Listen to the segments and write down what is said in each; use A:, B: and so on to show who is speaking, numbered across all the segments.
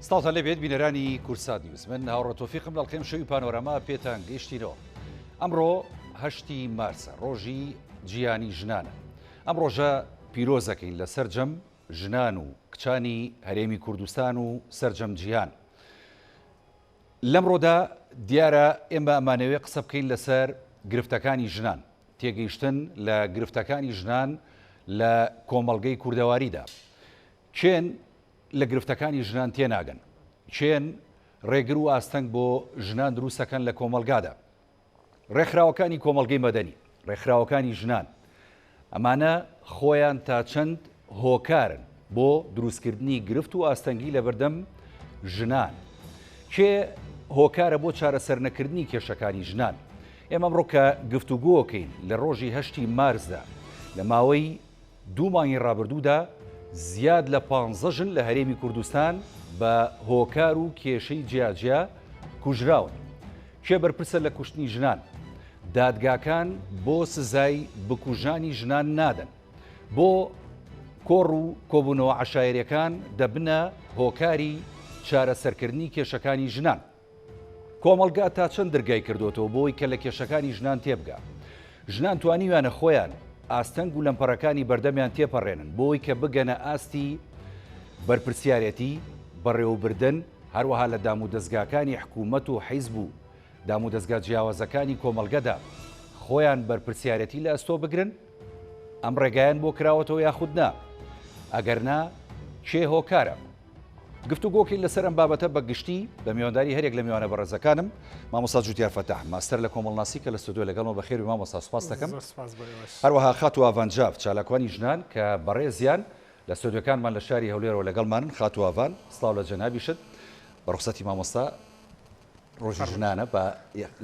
A: سڵاوتان لێبێت بینەرانی کوردسات نیوز من هاوڕێ تۆفیقم لە ئەڵقەی شەوی پانۆراما پێتان گەیشتینەوە ئەمڕۆ هەشتی مارسە ڕۆژی جیهانی ژنانە ئەم ڕۆژە پیرۆزەکەین لە سەرجەم ژنان و کچانی هەرێمی کوردستان و سەرجەم جیهان لەمڕۆدا دیارە ئێمە ئەمانەوێ قسە بکەین لەسەر گرفتەکانی ژنان، تێگەیشتن لە گرفتەکانی ژنان لە کۆمەڵگەی کوردەواریدا. کێن لە گرفتەکانی ژنان تێناگەن؟ کێن ڕێگر و ئاستەنگ بۆ ژنان دروستەکەن لە کۆمەڵگادا؟ ڕێکخراوەکانی کۆمەڵگەی مەدەنی، ڕێکخراوەکانی ژنان، ئەمانە خۆیان تا چەند هۆکارن بۆ دروستکردنی گرفت و ئاستەنگی لەبەردەم ژنان؟ کێ هۆکارە بۆ چارەسەرنەکردنی کێشەکانی ژنان؟ ئێمە ئەمڕۆ کە گفتوگۆکەین لە ڕۆژی هەشتی مارسدا لە ماوەی دوو مانگی ڕابردوودا زیاد لە پانزە ژن لە هەرێمی کوردستان بە هۆکار و کێشەی جیاجیا کوژراون. کێ بەرپرسە لە کوشتنی ژنان؟ دادگاکان بۆ سزای بکوژانی ژنان نادەن؟ بۆ کۆڕ و کۆبوونەوە عەشایەریەکان دەبنە هۆکاری چارەسەرکردنی کێشەکانی ژنان؟ کۆمەڵگا تا چەند درگای کردۆتەوە بۆی کە لە کێشەکانی ژنان تێبگا؟ ژنان توانیویانە خۆیان ئاستەنگ و لەمپەڕەکانی بەردەمیان تێپەڕێنن بۆی کە بگەنە ئاستی بەرپرسیارێتی، بەڕێوەبردن، هەروەها لە دامودەزگاکانی حکوومەت و حیزب و دامودەزگا جیاوازەکانی کۆمەڵگەدا خۆیان بەرپرسیارێتی لە ئەستۆ بگرن؟ ئەم ڕێگایان بۆ کراوەتەوە یاخود نا؟ ئەگەر نا کێ هۆکارە؟ گفتوگۆکەین لەسەر ئەم بابەتە بە گشتی بە میوانداری هەریەک لە میوانە بەڕێزەکانم مامۆستا جوتیار فەتاح ماستەر لە کۆمەڵناسی کە لە ستۆدیۆ لەگەڵمە بەخێربێی مامۆستا سوپاس دەکەم هەروەها خاتوو ئاڤان جاف چالاکوانی ژنان کە بەڕێزیان لە ستۆدیۆکانمان لە شاری هەولێرەوە لەگەڵمانن خاتوو ئاڤان سڵاو لە جەنابیشت بە ڕوخسەتی مامۆستا ڕۆژی ژنانە بە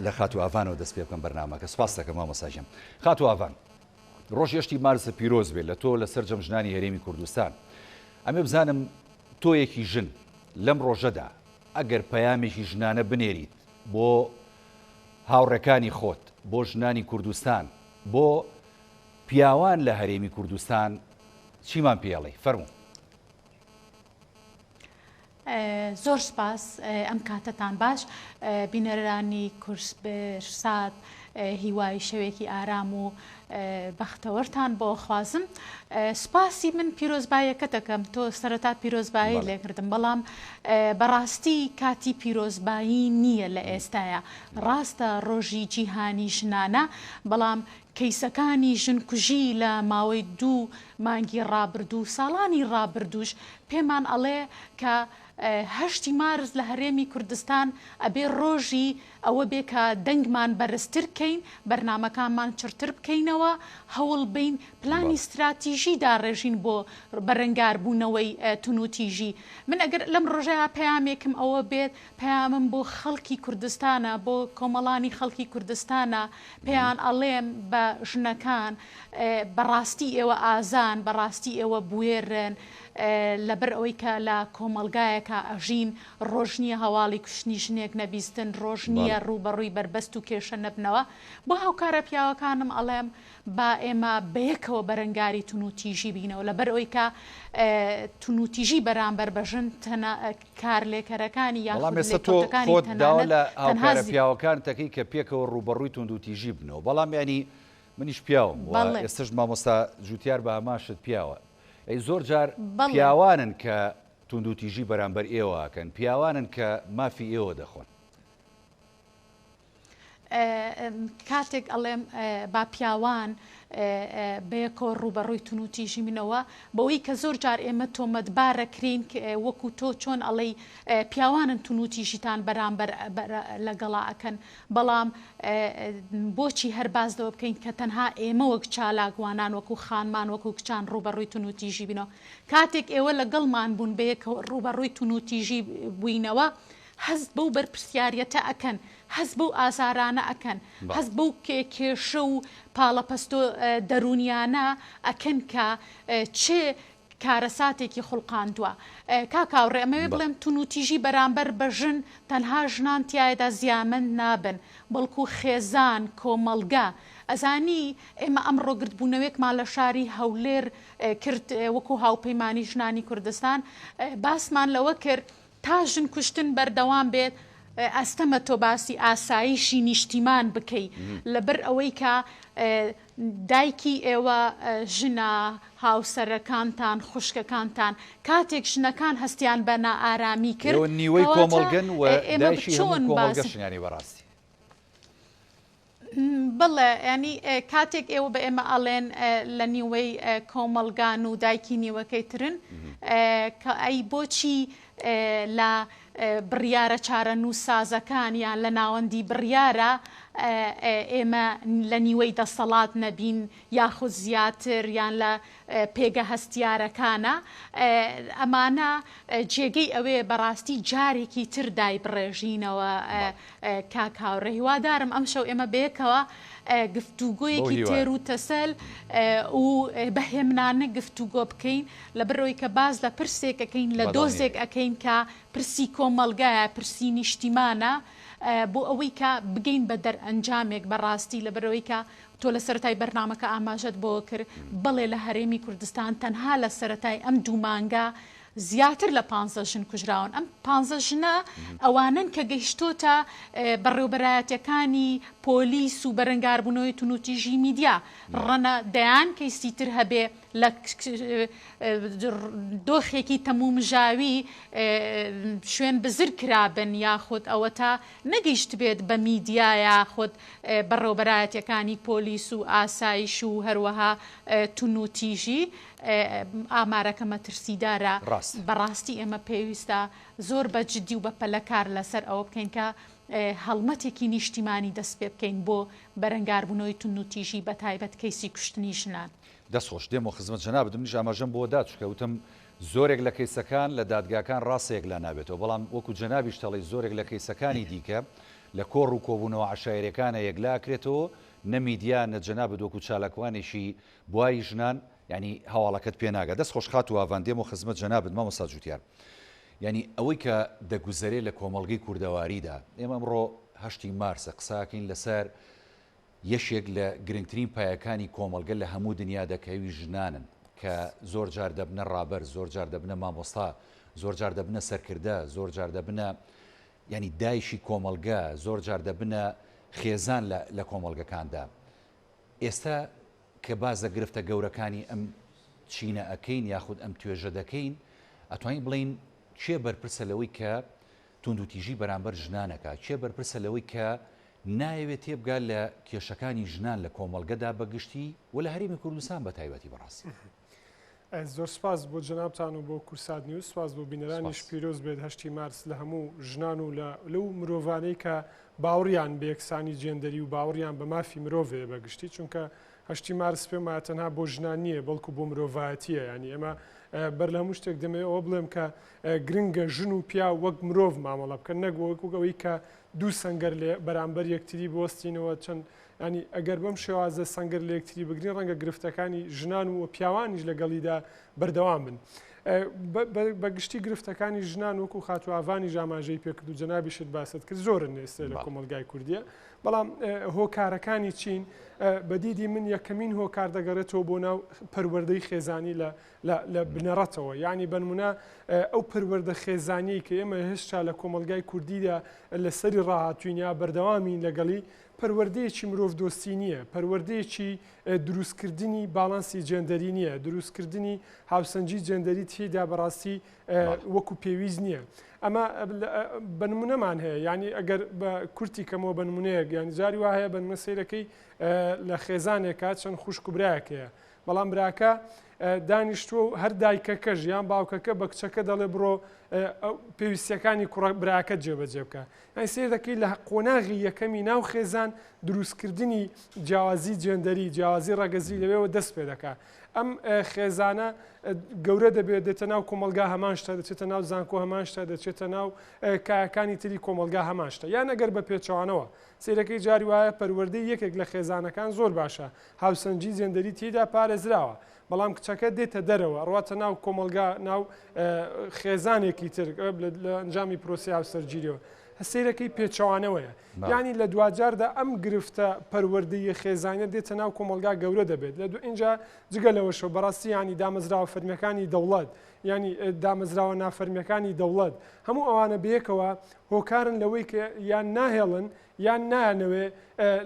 A: لە خاتوو ئاڤانەوە دەست پێ بکەم بەرنامەکە سوپاس دەکەم مامۆستا گیان خاتوو ئاڤان ڕۆژی هەشتی مارس پیرۆز بێت لە تۆ لە سەرجەم ژنانی هەرێمی کوردستان. ئەمێ بزانم تۆیەکی ژن لەم ڕۆژەدا ئەگەر پەیامێکی ژنانە بنێریت بۆ هاوڕێکانی خۆت، بۆ ژنانی کوردستان، بۆ پیاوان لە هەرێمی کوردستان چیمان پێ ئەڵێی؟ فەرموو.
B: زۆر سپاس ئەم کاتەتان باش بینەرانی کورسات هیوای شەوێکی ئارام و بەختەوەرتان بۆ خوازم سپاسی من پیرۆزبایەکە دەکەم تۆ سەرەتا پیرۆزبایی لێکردم بەڵام بەڕاستی کاتی پیرۆزبایی نییە لە ئێستاە ڕاستە ڕۆژی جیهانی ژنانە بەڵام کەیسەکانی ژنکوژی لە ماوەی دوو مانگی ڕابردوو و ساڵانی ڕابردووش پێمان ئەڵێ کە هەشتی مارس لە هەرێمی کوردستان ئەبێ ڕۆژی ئەوە بێ کە دەنگمان بەرزتر کەین، بەرنامەکانمان چڕتر بکەینەوە، هەوڵ بەین پلانی ستراتیژی داڕێژین بۆ بەرەنگاربوونەوەی تونوتیژی. من ئەگەر لەم ڕۆژەیا پەیامێکم ئەوە بێت، پەیامم بۆ خەڵکی کوردستانە، بۆ کۆمەڵانی خەڵکی کوردستانە، پێیان ئەڵێم بە ژنەکان بەڕاستی ئێوە ئازان، بەڕاستی ئێوە بوێرن، لەبەر ئەوەی کە لە کۆمەڵگایەکا ئەژین، ڕۆژ نییە هەواڵی کوشتنی ژنێک نەبیستن، ڕۆژ نییە ڕووبەڕووی بەربەست و کێشە نەبنەوە. بۆ هاوکارە پیاوەکانم ئەڵێم با ئێمە بەیەکەوە بەرەنگاری تونوتیژی بینەوە، لەبەر ئەوەی کە تونوتیژی بەرامبەر بە ژن تەنە کارلێکەرەکانی
A: بەڵام
B: یاخود
A: ئێستا تۆ
B: لێکەوتەکانی
A: خۆت داوا
B: تەنانەت
A: لە
B: تەنها
A: هاوکارە
B: زی.
A: پیاوەکانت ئەکەی کە پێکەوە ڕووبەڕووی توندوتیژی ببنەوە، بەڵام یانی منیش پیاوم و
B: بەڵێ.
A: ئێستەش مامۆستا جوتیار بە هەمان شت پیاوە، ئەی زۆر جار
B: بەڵێ.
A: پیاوانن کە توندوتیژی بەرامبەر ئێوە ئەکەن، پیاوانن کە مافی ئێوە دەخۆن.
B: کاتێک ئەڵێم با پیاوان بەیەکەوە ڕووبەڕووی تونوتیژی بنەوە، بەوەی کە زۆر جار ئێمە تۆمەتبارەکرێین وەکو تۆ چۆن ئەڵێی پیاوانن تونوتیژیتان بەرامبەر لەگەڵا ئەکەن، بەڵام بۆچی هەر باس لەوە بکەین کە تەنها ئێمە وەک چالاکوانان وەکو خانمان وەکو کچان ڕووبەڕووی تونوتیژی بینەوە، کاتێک ئێوە لەگەڵمان بوون بەیەکەوە ڕووبەڕووی تونوتیژی بووینەوە هەست بەو بەرپرسیاریەتە ئەکەن، هەست بەو ئازارانە ئەکەن، هەست بەو کێشە و پاڵەپەستۆ دەروونیانە ئەکەن کە چ کارەساتێکی خوڵقاندووە. کاک هاوڕێ ئەمەوێ بڵێم تونوتیژی بەرامبەر بە ژن تەنها ژنان تیایدا زیامەند نابن، بەڵکو خێزان، کۆمەڵگە. ئەزانی ئێمە ئەمڕۆ گردبوونەوێکمان لە شاری هەولێر کرد وەکو هاوپەیمانی ژنانی کوردستان، باسمان لەوە کرد. تا ژن کوشتن بەردەوام بێت ئەستەمە تۆ باسی ئاسایشی نیشتیمان بکەی لەبەر ئەوەی کە دایکی ئێوە ژنە، هاوسەرەکانتان، خوشکەکانتان، کاتێک ژنەکان هەستیان بە نائارامی کرد
A: ئێوە نیوەی
B: کەواتە
A: کۆمەڵگەن و
B: ئێمە
A: دایکی هەموو
B: چۆن باس
A: کۆمەڵگەشن یانی بەڕاستی.
B: بەڵێ یانی کاتێک ئێوە بە ئێمە ئەڵێن لە نیوەی کۆمەڵگان و دایکی نیوەکەی ترن کە ئەی بۆچی لە بڕیارە چارەنووسسازەکان یان لە ناوەندی بڕیارە ئێمە لە نیوەی دەسەڵات نەبین یاخود زیاتر یان لە پێگە هەستیارەکانە ئەمانە جێگەی ئەوەیە بەڕاستی جارێکی تر دایبڕێژینەوە کاک هاوڕێ هیوادارم ئەمشەو ئێمە بەیەکەوە گفتوگۆیەکی تێر و تەسەل و بە هێمنانە گفتوگۆ بکەین لەبەرئەوەی کە باس لە پرسێک ئەکەین لە دۆزێک ئەکەین کە پرسی کۆمەڵگایە پرسی نیشتیمانە بۆ ئەوەی کە بگەین بە دەرئەنجامێک بەڕاستی لەبەرئەوەی کە تۆ لە سەرەتای بەرنامەکە ئاماژەت بۆ کرد بەڵێ لە هەرێمی کوردستان تەنها لە سەرەتای ئەم دوو مانگە زیاتر لە پانزە ژن کوژراون ئەم پانزە ژنە ئەوانەن کە گەیشتۆتە بەڕێوبەرایەتەکانی پۆلیس و بەرەنگاربوونەوەی تونوتیژی میدیا ڕەنە دەیان کەیسی تر هەبێ لە دۆخێکی تەمومژاوی شوێن بزر کرابن یاخود ئەوەتا نەگەیشتبێت بە میدیا یاخود بەڕێوبەرایەتیەکانی پۆلیس و ئاسایش و هەروەها تونوتیژی ئامارەکە مەترسیدارە بەڕاستی ئێمە پێویستە زۆر بە جدی و بە پەلە کار لەسەر ئەوە بکەین کە هەڵمەتێکی نیشتیمانی دەست پێ بکەین بۆ بەرەنگاربوونەوەی توندوتیژی بەتایبەت کەیسی کوشتنی ژنان.
A: دەست خۆش، دێمەوە خزمەت جەنابت، منیش ئاماژەم بۆ دا چونکە وتم زۆرێک لە کەیسەکان لە دادگاکان ڕاستە یەکلا نابێتەوە بەڵام وەکو جەنابیشت ئەڵێی زۆرێک لە کەیسەکانی دیکە لە کۆڕ و کۆبوونەوە عەشایەریەکانە یەکلا ئەکرێتەوە نە میدیا نە جەنابت وەکو چالاکوانێکی بواری ژنان یانی هەواڵەکەت پێ ناگا. دەست خۆش خاتوو ئاڤان دێمەوە خزمەت جەنابت مامۆستا جوتیار یانی ئەوەی کە دەگوزەرێ لە کۆمەڵگەی کوردەواریدا ئێمە ئەمڕۆ هەشتی مارسە قساکەین لەسەر یەکێک لە گرنگترین پایەکانی کۆمەڵگە لە هەموو دنیادا کە ئەویش ژنانن کە زۆر جار دەبنە ڕابەر، زۆر جار دەبنە مامۆستا، زۆر جار دەبنە سەرکردە، زۆر جار دەبنە یانی دایکی کۆمەڵگە، زۆر جار دەبنە خێزان لە لە کۆمەڵگەکاندا. ئێستا کە باس لە گرفتە گەورەکانی ئەم چینە ئەکەین یاخود ئەم توێژە دەکەین، ئەتوانین بڵێین کێ بەرپرسە لەوەی کە توندوتیژی بەرامبەر ژنان ئەکا؟ کێ بەرپرسە لەوەی کە نایەوێت تێبگات لە کێشەکانی ژنان لە کۆمەڵگەدا بە گشتی و لە هەرێمی کوردستان بە تایبەتی بەڕاستی.
C: زۆر سپاس بۆ جەنابتان و بۆ کورسات نیوز، سپاس بۆ بینەرانیش، پیرۆز بێت هەشتی مارس لە هەموو ژنان و لە لەو مرۆڤانەی کە باوەڕیان بە یەکسانی جێندەری و باوەڕیان بە مافی مرۆڤ هەیە بە گشتی، چونکە هەشتی مارس پێم وایە تەنها بۆ ژنان نییە بەڵکو بۆ مرۆڤایەتییە، یانی ئێمە بەر لە هەموو شتێک دەمەوێت ئەوە بڵێم کە گرنگە ژن و پیاو وەک مرۆڤ مامەڵە بکەن نەک وەک ئەوەی کە دوو سەنگەر لە بەرامبەر یەکتری بوەستینەوە چەند ینی ئەگەر بەم شێوازە سەنگەر لە یەکتری بگرین ڕەنگە گرفتەکانی ژنان و پیاوانیش لەگەڵیدا بەردەوام بن. بە گشتی گرفتەکانی ژنان وەکو خاتوو ئاڤانیش ئاماژەی پێکرد و جەنابیشت باست کرد زۆرن ئێستا لە کۆمەڵگای کوردیە بەڵام هۆکارەکانی چین بە دیدی من یەکەمین هۆکار دەگەڕێتەوە بۆ ناو پەروەردەی خێزانی لە لە بنەڕەتەوە یعنی بەنمونە ئەو پەروەردە خێزانیەی کە ئێمە هێشتا لە کۆمەڵگای کوردیدا لەسەری ڕاهاتوین یا بەردەوامین لەگەڵی پەروەردەیەکی مرۆڤ دۆستی نییە پەروەردەیەکی دروستکردنی باڵانسی جێندەری نییە دروستکردنی هاوسەنگی جێندەری تێیدا بەڕاستی وەکو پێویست نییە ئەمە بە نمونەمان هەیە یعنی ئەگەر بە کورتی کەمەوە بە نمونەیەک یعنی جاری وا هەیە بە نمونە سەیرەکەی لە خێزانێکا چەند خوشک و برایەک هەیە بەڵام براکە دانیشتووە و هەر دایکەکەش یان باوکەکە بە کچەکە دەڵێ بڕۆ پێویستیەکانی کوڕە براکەت جێبەجێ بکە یانی سەیر دەکەی لە قۆناغی یەکەمی ناو خێزان دروستکردنی جیاوازی جێندەری جیاوازی ڕەگەزی لەوێوە دەست پێ دەکا ئەم خێزانە گەورە دەبێت دێتە ناو کۆمەلگا هەمان شتە دەچێتە ناو زانکۆ هەمان شتە دەچێتە ناو کایەکانی تری کۆمەلگا هەمان شتە یان ئەگەر بە پێچەوانەوە سەیرەکەی جاری وایە پەروەردەی یەکێک لە خێزانەکان زۆر باشە هاوسەنگی جێندەری تێیدا پارێزراوە، بەڵام کچەکە دێتە دەرەوە، ئەڕواتە ناو کۆمەڵگا، ناو خێزانێکی تر لە ئەنجامی پرۆسەی هاوسەرگیریەوە. سەیرەکەی پێچەوانەوەیە. یانی لە دواجاردا ئەم گرفتە پەروەردەییە خێزانیە دێتە ناو کۆمەڵگا گەورە دەبێت لە دو ئینجا جگە لەوەشەوە بەڕاستی یانی دامەزراوە فەرمیەکانی دەوڵەت یانی دامەزراوە نافەرمیەکانی دەوڵەت هەموو ئەوانە بەیەکەوە هۆکارن لەوەی کە یان ناهێڵن یان نایانەوێ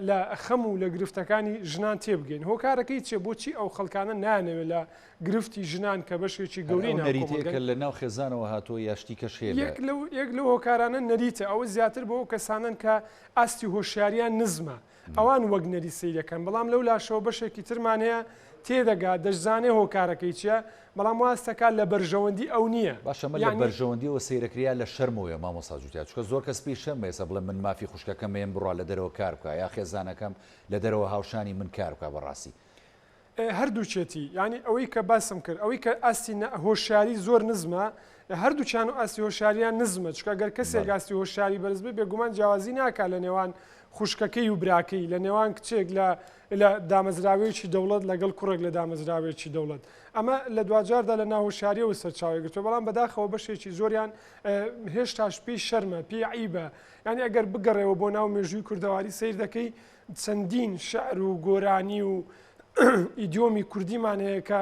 C: لە خەم و لە گرفتەکانی ژنان تێبگەین. هۆکارەکەی چیە؟ بۆچی ئەو خەڵکانە نایانەوێ لە گرفتی ژنان کە بەشێکی
A: هەر
C: گەورەی
A: ئەو
C: ناو
A: نەریتەیە
C: کۆمەڵگەن؟
A: کە لە ناو خێزانەوە هاتووە یا شتی کەش هەیە لە.
C: یەک لەو یەک لەو هۆکارانە نەریتە، ئەوە زیاتر بۆ ئەو کەسانەن کە ئاستی هۆشیاریان نزمە، ئەوان وەک نەریت سەیرەکەن، بەڵام لەو لاشەوە بەشێکی ترمان هەیە تێدەگات، دەشزانێ هۆکارەکەی چیە، بەڵام واز دەکات لە بەرژەوەندی ئەو نیە.
A: باشە ئەمە لە
C: یانی.
A: بەرژەوەندیەوە سەیرەکرێ یا لە شەرمەوەیە مامۆستا جوتیار چونکە زۆر کەس پێی شەرمە ئێستا بڵێ من مافی خوشکەکەم ئەیەم بڕوا لە دەرەوە کار بکا یا خێزانەکەم لە دەرەوە هاوشانی من کار بکا بەڕاستی.
C: هەردووکێتی یانی ئەوەی کە باسم کرد ئەوەی کە ئاستی هۆشیاری زۆر نزمە هەردووکیان و ئاستی هۆشیاریان نزمە چونکە گەر کەسێک ئاستی هۆشیاری بەرز بێ بێگومان جیاوازی ناکات لە نێوان خوشکەکەی و براکەی لە نێوان کچێک لە لە دامەزراوەیەکی دەوڵەت لەگەڵ کوڕێک لە دامەزراوەیەکی دەوڵەت ئەمە لە دواجاردا لە ناهۆشیاریەوە سەرچاوەی گرتووە بەڵام بەداخەوە بەشێکی زۆریان هێشتاش پێی شەرمە پێی عیبە یانی ئەگەر بگەڕێەوە بۆ ناو مێژووی کوردەواری سیر دەکەی چەندین شعر و گۆرانی و ئیدیۆمی کوردیمان هەیە کە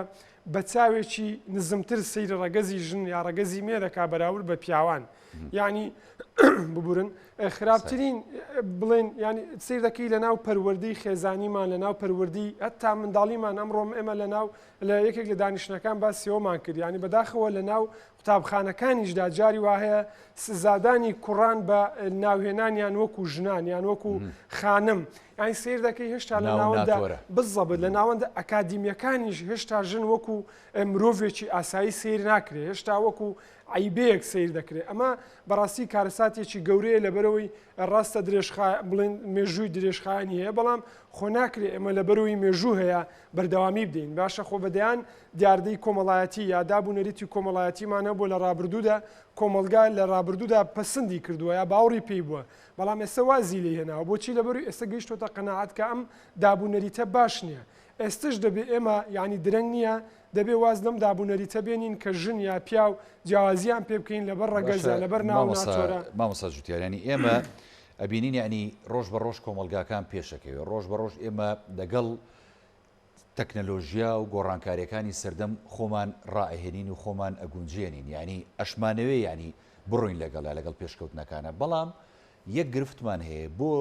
C: بە چاوێکی نزمتر سەیری ڕەگەزی ژن یا ڕەگەزی مێ دەکا بەراورد بە پیاوان یعنی ببورن خراپترین بڵێن ینی سیر دەکەی لە ناو پەروەردەی خێزانیمان لە ناو پەروەردەی هەتا منداڵیمان ئەمڕۆم ئێمە لە ناو لە یەکێک لە دانیشتنەکان باسیەوەمان کرد ینی بەداخەوە لە ناو قوتابخانەکانیشدا جاری وا هەیە سزادانی کوڕان بە ناوهێنانیان وەکو ژنان یان وەکو خانم یانی سیر دەکەی هێشتا لە ناوەندە بزەبت لە ناوەندە ئەکادیمیەکانیش هێشتا ژن وەکو مرۆڤێکی ئاسایی سیر ناکرێ هێشتا وەکو عیبەیەک سیر دەکرێت ئەمە بەڕاستی کارەساتێکی گەورەیە لەبەرەوەی ڕاستە درێژخا بڵێن مێژووی درێژخایانی هەیە بەڵام خۆ ناکرێ ئێمە لەبەرەوەی مێژوو هەیە بەردەوامی بدەین باشە خۆ بەدەیان دیاردەی کۆمەڵایەتی یا داب و نەریتی کۆمەڵایەتیمان هەبووە لە ڕابردوودا، کۆمەڵگا لە ڕابردوودا پەسندی کردووە یا باوەڕی پێی بووە، بەڵام ئێستا وازی لێی هێناوە، بۆچی؟ لەبەروی ئێستا گەیشتۆتە قەناعەت کە ئەم داب و نەریتە باش نییە. ئێستش دەبێ ئێمە، یانی درەنگ نییە، دەبێ واز لەم داب و نەریتە بێنین کە ژن یا پیاو جیاوازییان پێ بکەین لەبەر ڕەگەز
A: باشە
C: یا لەبەر ناو و
A: مامۆستا
C: ناتۆرە.
A: مامۆستا جوتیار یانی ئێمە ئەبینین یانی ڕۆژ بە ڕۆژ کۆمەڵگاکان پێشەکەوێ ڕۆژ بە ڕۆژ ئێمە لەگەڵ تەکنەلۆژیا و گۆڕانکاریەکانی سەردەم خۆمان ڕائەهێنین و خۆمان ئەگونجێنین یانی ئەشمانەوێ یانی بڕۆین لەگەڵیا لەگەڵ پێشکەوتنەکانا بەڵام یەک گرفتمان هەیە بۆ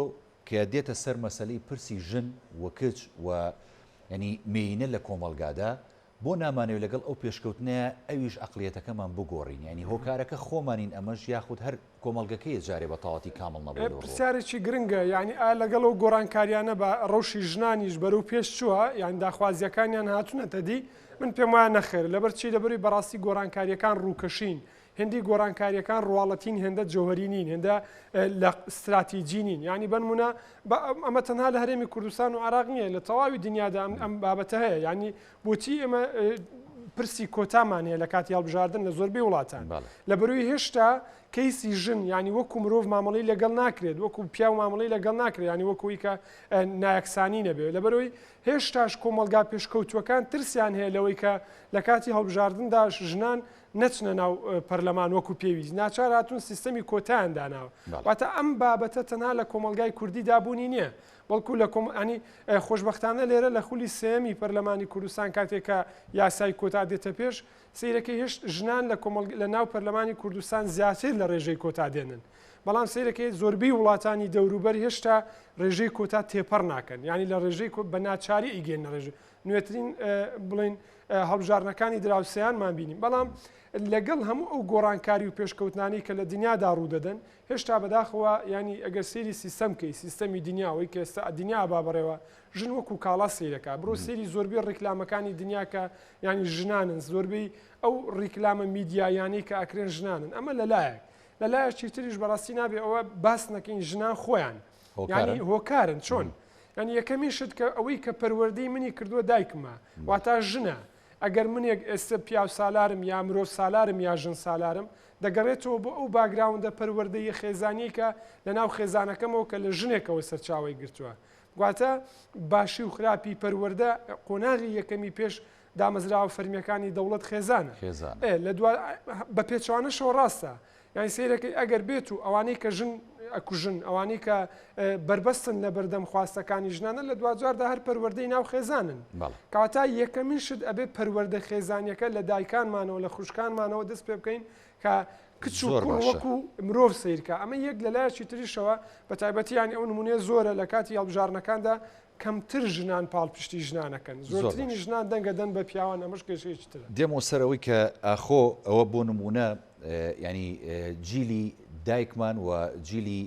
A: کە دێتە سەر مەسەلەی پرسی ژن و کچ و یانی مێینە لە کۆمەڵگادا بۆ نامانەوێ لەگەڵ ئەو پێشکەوتنەیا ئەویش عەقڵیەتەکەمان بگۆڕین یانی هۆکارەکە خۆمانین ئەمەش یاخود هەر کۆمەڵگەکەیە جارێ بە تەواتی کامڵ نەبووە لەو ڕووەوە.
C: پرسیارێکی گرنگە یانی ئایا لەگەڵ ئەو گۆڕانکاریانە بە ڕەوشی ژنانیش بەرەو پێش چووە یان داخوازیەکانیان هاتوونەتە دی؟ من پێم وایە نەخێر لەبەر چی لەبەروی بەڕاستی گۆڕانکاریەکان ڕووکەشین هێندەی گۆڕانکاریەکان ڕواڵەتین هێندە جەوهەری نین هێندە لە ستراتیجی نین یانی بەنمونە ئەمە تەنها لە هەرێمی کوردستان و عراق نییە لە تەواوی دنیادا ئەم بابەتە هەیە یانی بۆچی ئێمە پرسی کۆتامان هەیە لە کاتی هەڵبژاردن لە زۆربەی وڵاتان لە بەروی هێشتا کەیسی ژن ینی وەکو مرۆڤ مامەڵی لەگەڵ ناکرێت وەکو پیاو مامەڵی لەگەڵ ناکرێت ینی وەکوی کە نایەکسانی نەبێت لەبەرەوەی هێشتاش کۆمەلگا پێشکەوتوەکان ترسیان هەیە لەوەی کە لە کاتی هەڵبژاردندا ژنان نەچنە ناو پەرلەمان وەکو پێویست ناچار هاتوون سیستەمی کۆتایان داناوە واتە ئەم بابەتە تەنها لە کۆمەلگای کوردیدا بوونی نییە بەڵکو لە کۆم ینی خۆشبەختانە لێرە لە خولی سێیەمی پەرلەمانی کوردستان کاتێک کە یاسای کۆتا دێتە پێش سەیرەکەی هێشت ژنان لە کۆمەڵ لە ناو پەرلەمانی کوردستان زیاتر لە ڕێژەی کۆتا دێنن بەڵام سەیرەکەی زۆربەی وڵاتانی دەوروبەر هێشتا ڕێژەی کۆتا تێپەڕ ناکەن یعنی لە ڕێژەی بە ناچاری ئیگەێنە ڕێژە نوێترین بڵین هەڵبژاردنەکانی دراوسێیانمان بینیم بەڵام لەگەڵ هەموو ئەو گۆڕانکاری و پێشکەوتنانی کە لە دنیادا ڕوودەدەن هێشتا بەداخەوە یانی ئەگەر سەیری سیستەم کەی سیستەمی دنیا ئەوەی کە ئێستا دنیا با بەڕێوە ژن وەکو کاڵا سەیرەکا بڕۆ سەیری زۆربەی ڕیکلامەکانی دنیا کە یانی ژنانن زۆربەی ئەو ڕیکلامە میدیایانەی کە ئەکرێن ژنانن ئەمە لەلایەک لەلایەکی تریش بەڕاستی نابێ ئەوە باس نەکەین ژنان خۆیان یانی هۆکارن چۆن یانی یەکەمین شت کە ئەوەی کە پەروەردەی منی کردووە دایکمە واتا ژنە ئەگەر منێک ئێستە پیاوسالارم یا مرۆڤسالارم یا ژنسالارم، دەگەڕێتەوە بۆ ئەو باکگراوندە پەروەردەییە خێزانییەی کە لەناو خێزانەکەمەوە کە لە ژنێکەوە سەرچاوەی گرتووە. واتە باشی و خراپی پەروەردە قۆناغی یەکەمی پێش دامەزراوە فەرمییەکانی دەوڵەت خێزانە.
A: خێزانە.
C: ئێ لە دوا بە پێچەوانەشەوە ڕاستە. یانی سەیرەکەی ئەگەر بێت و ئەوانەی کە ژن ئەکوژن، ئەوانەی کە بەربەستن لە بەردەم خواستەکانی ژنانە لە دواجاردا هەر پەروەردەی ناو خێزانن. کەواتە یەکەمین شت ئەبێ پەروەردە خێزانیەکە لە دایکانمانەوە لە خوشکانمانەوە دەست پێ بکەین کە کچ و کوڕ وەکو مرۆڤ سەیرکە. ئەمە یەک لە لایەکی تریشەوە بە تایبەتی یانی ئەو نمونەیە زۆرە لە کاتی هەڵبژاردنەکاندا کەمتر ژنان پاڵپشتی ژنان ئەکەن زۆرترینی ژنان دەنگ ئەدەن بە پیاوان ئەمەش کێشەیەکی ترە.
A: دێمەوە سەر ئەوەی کە ئاخۆ ئەوە بۆ نموونە یانی جیلی دایکمان و جیلی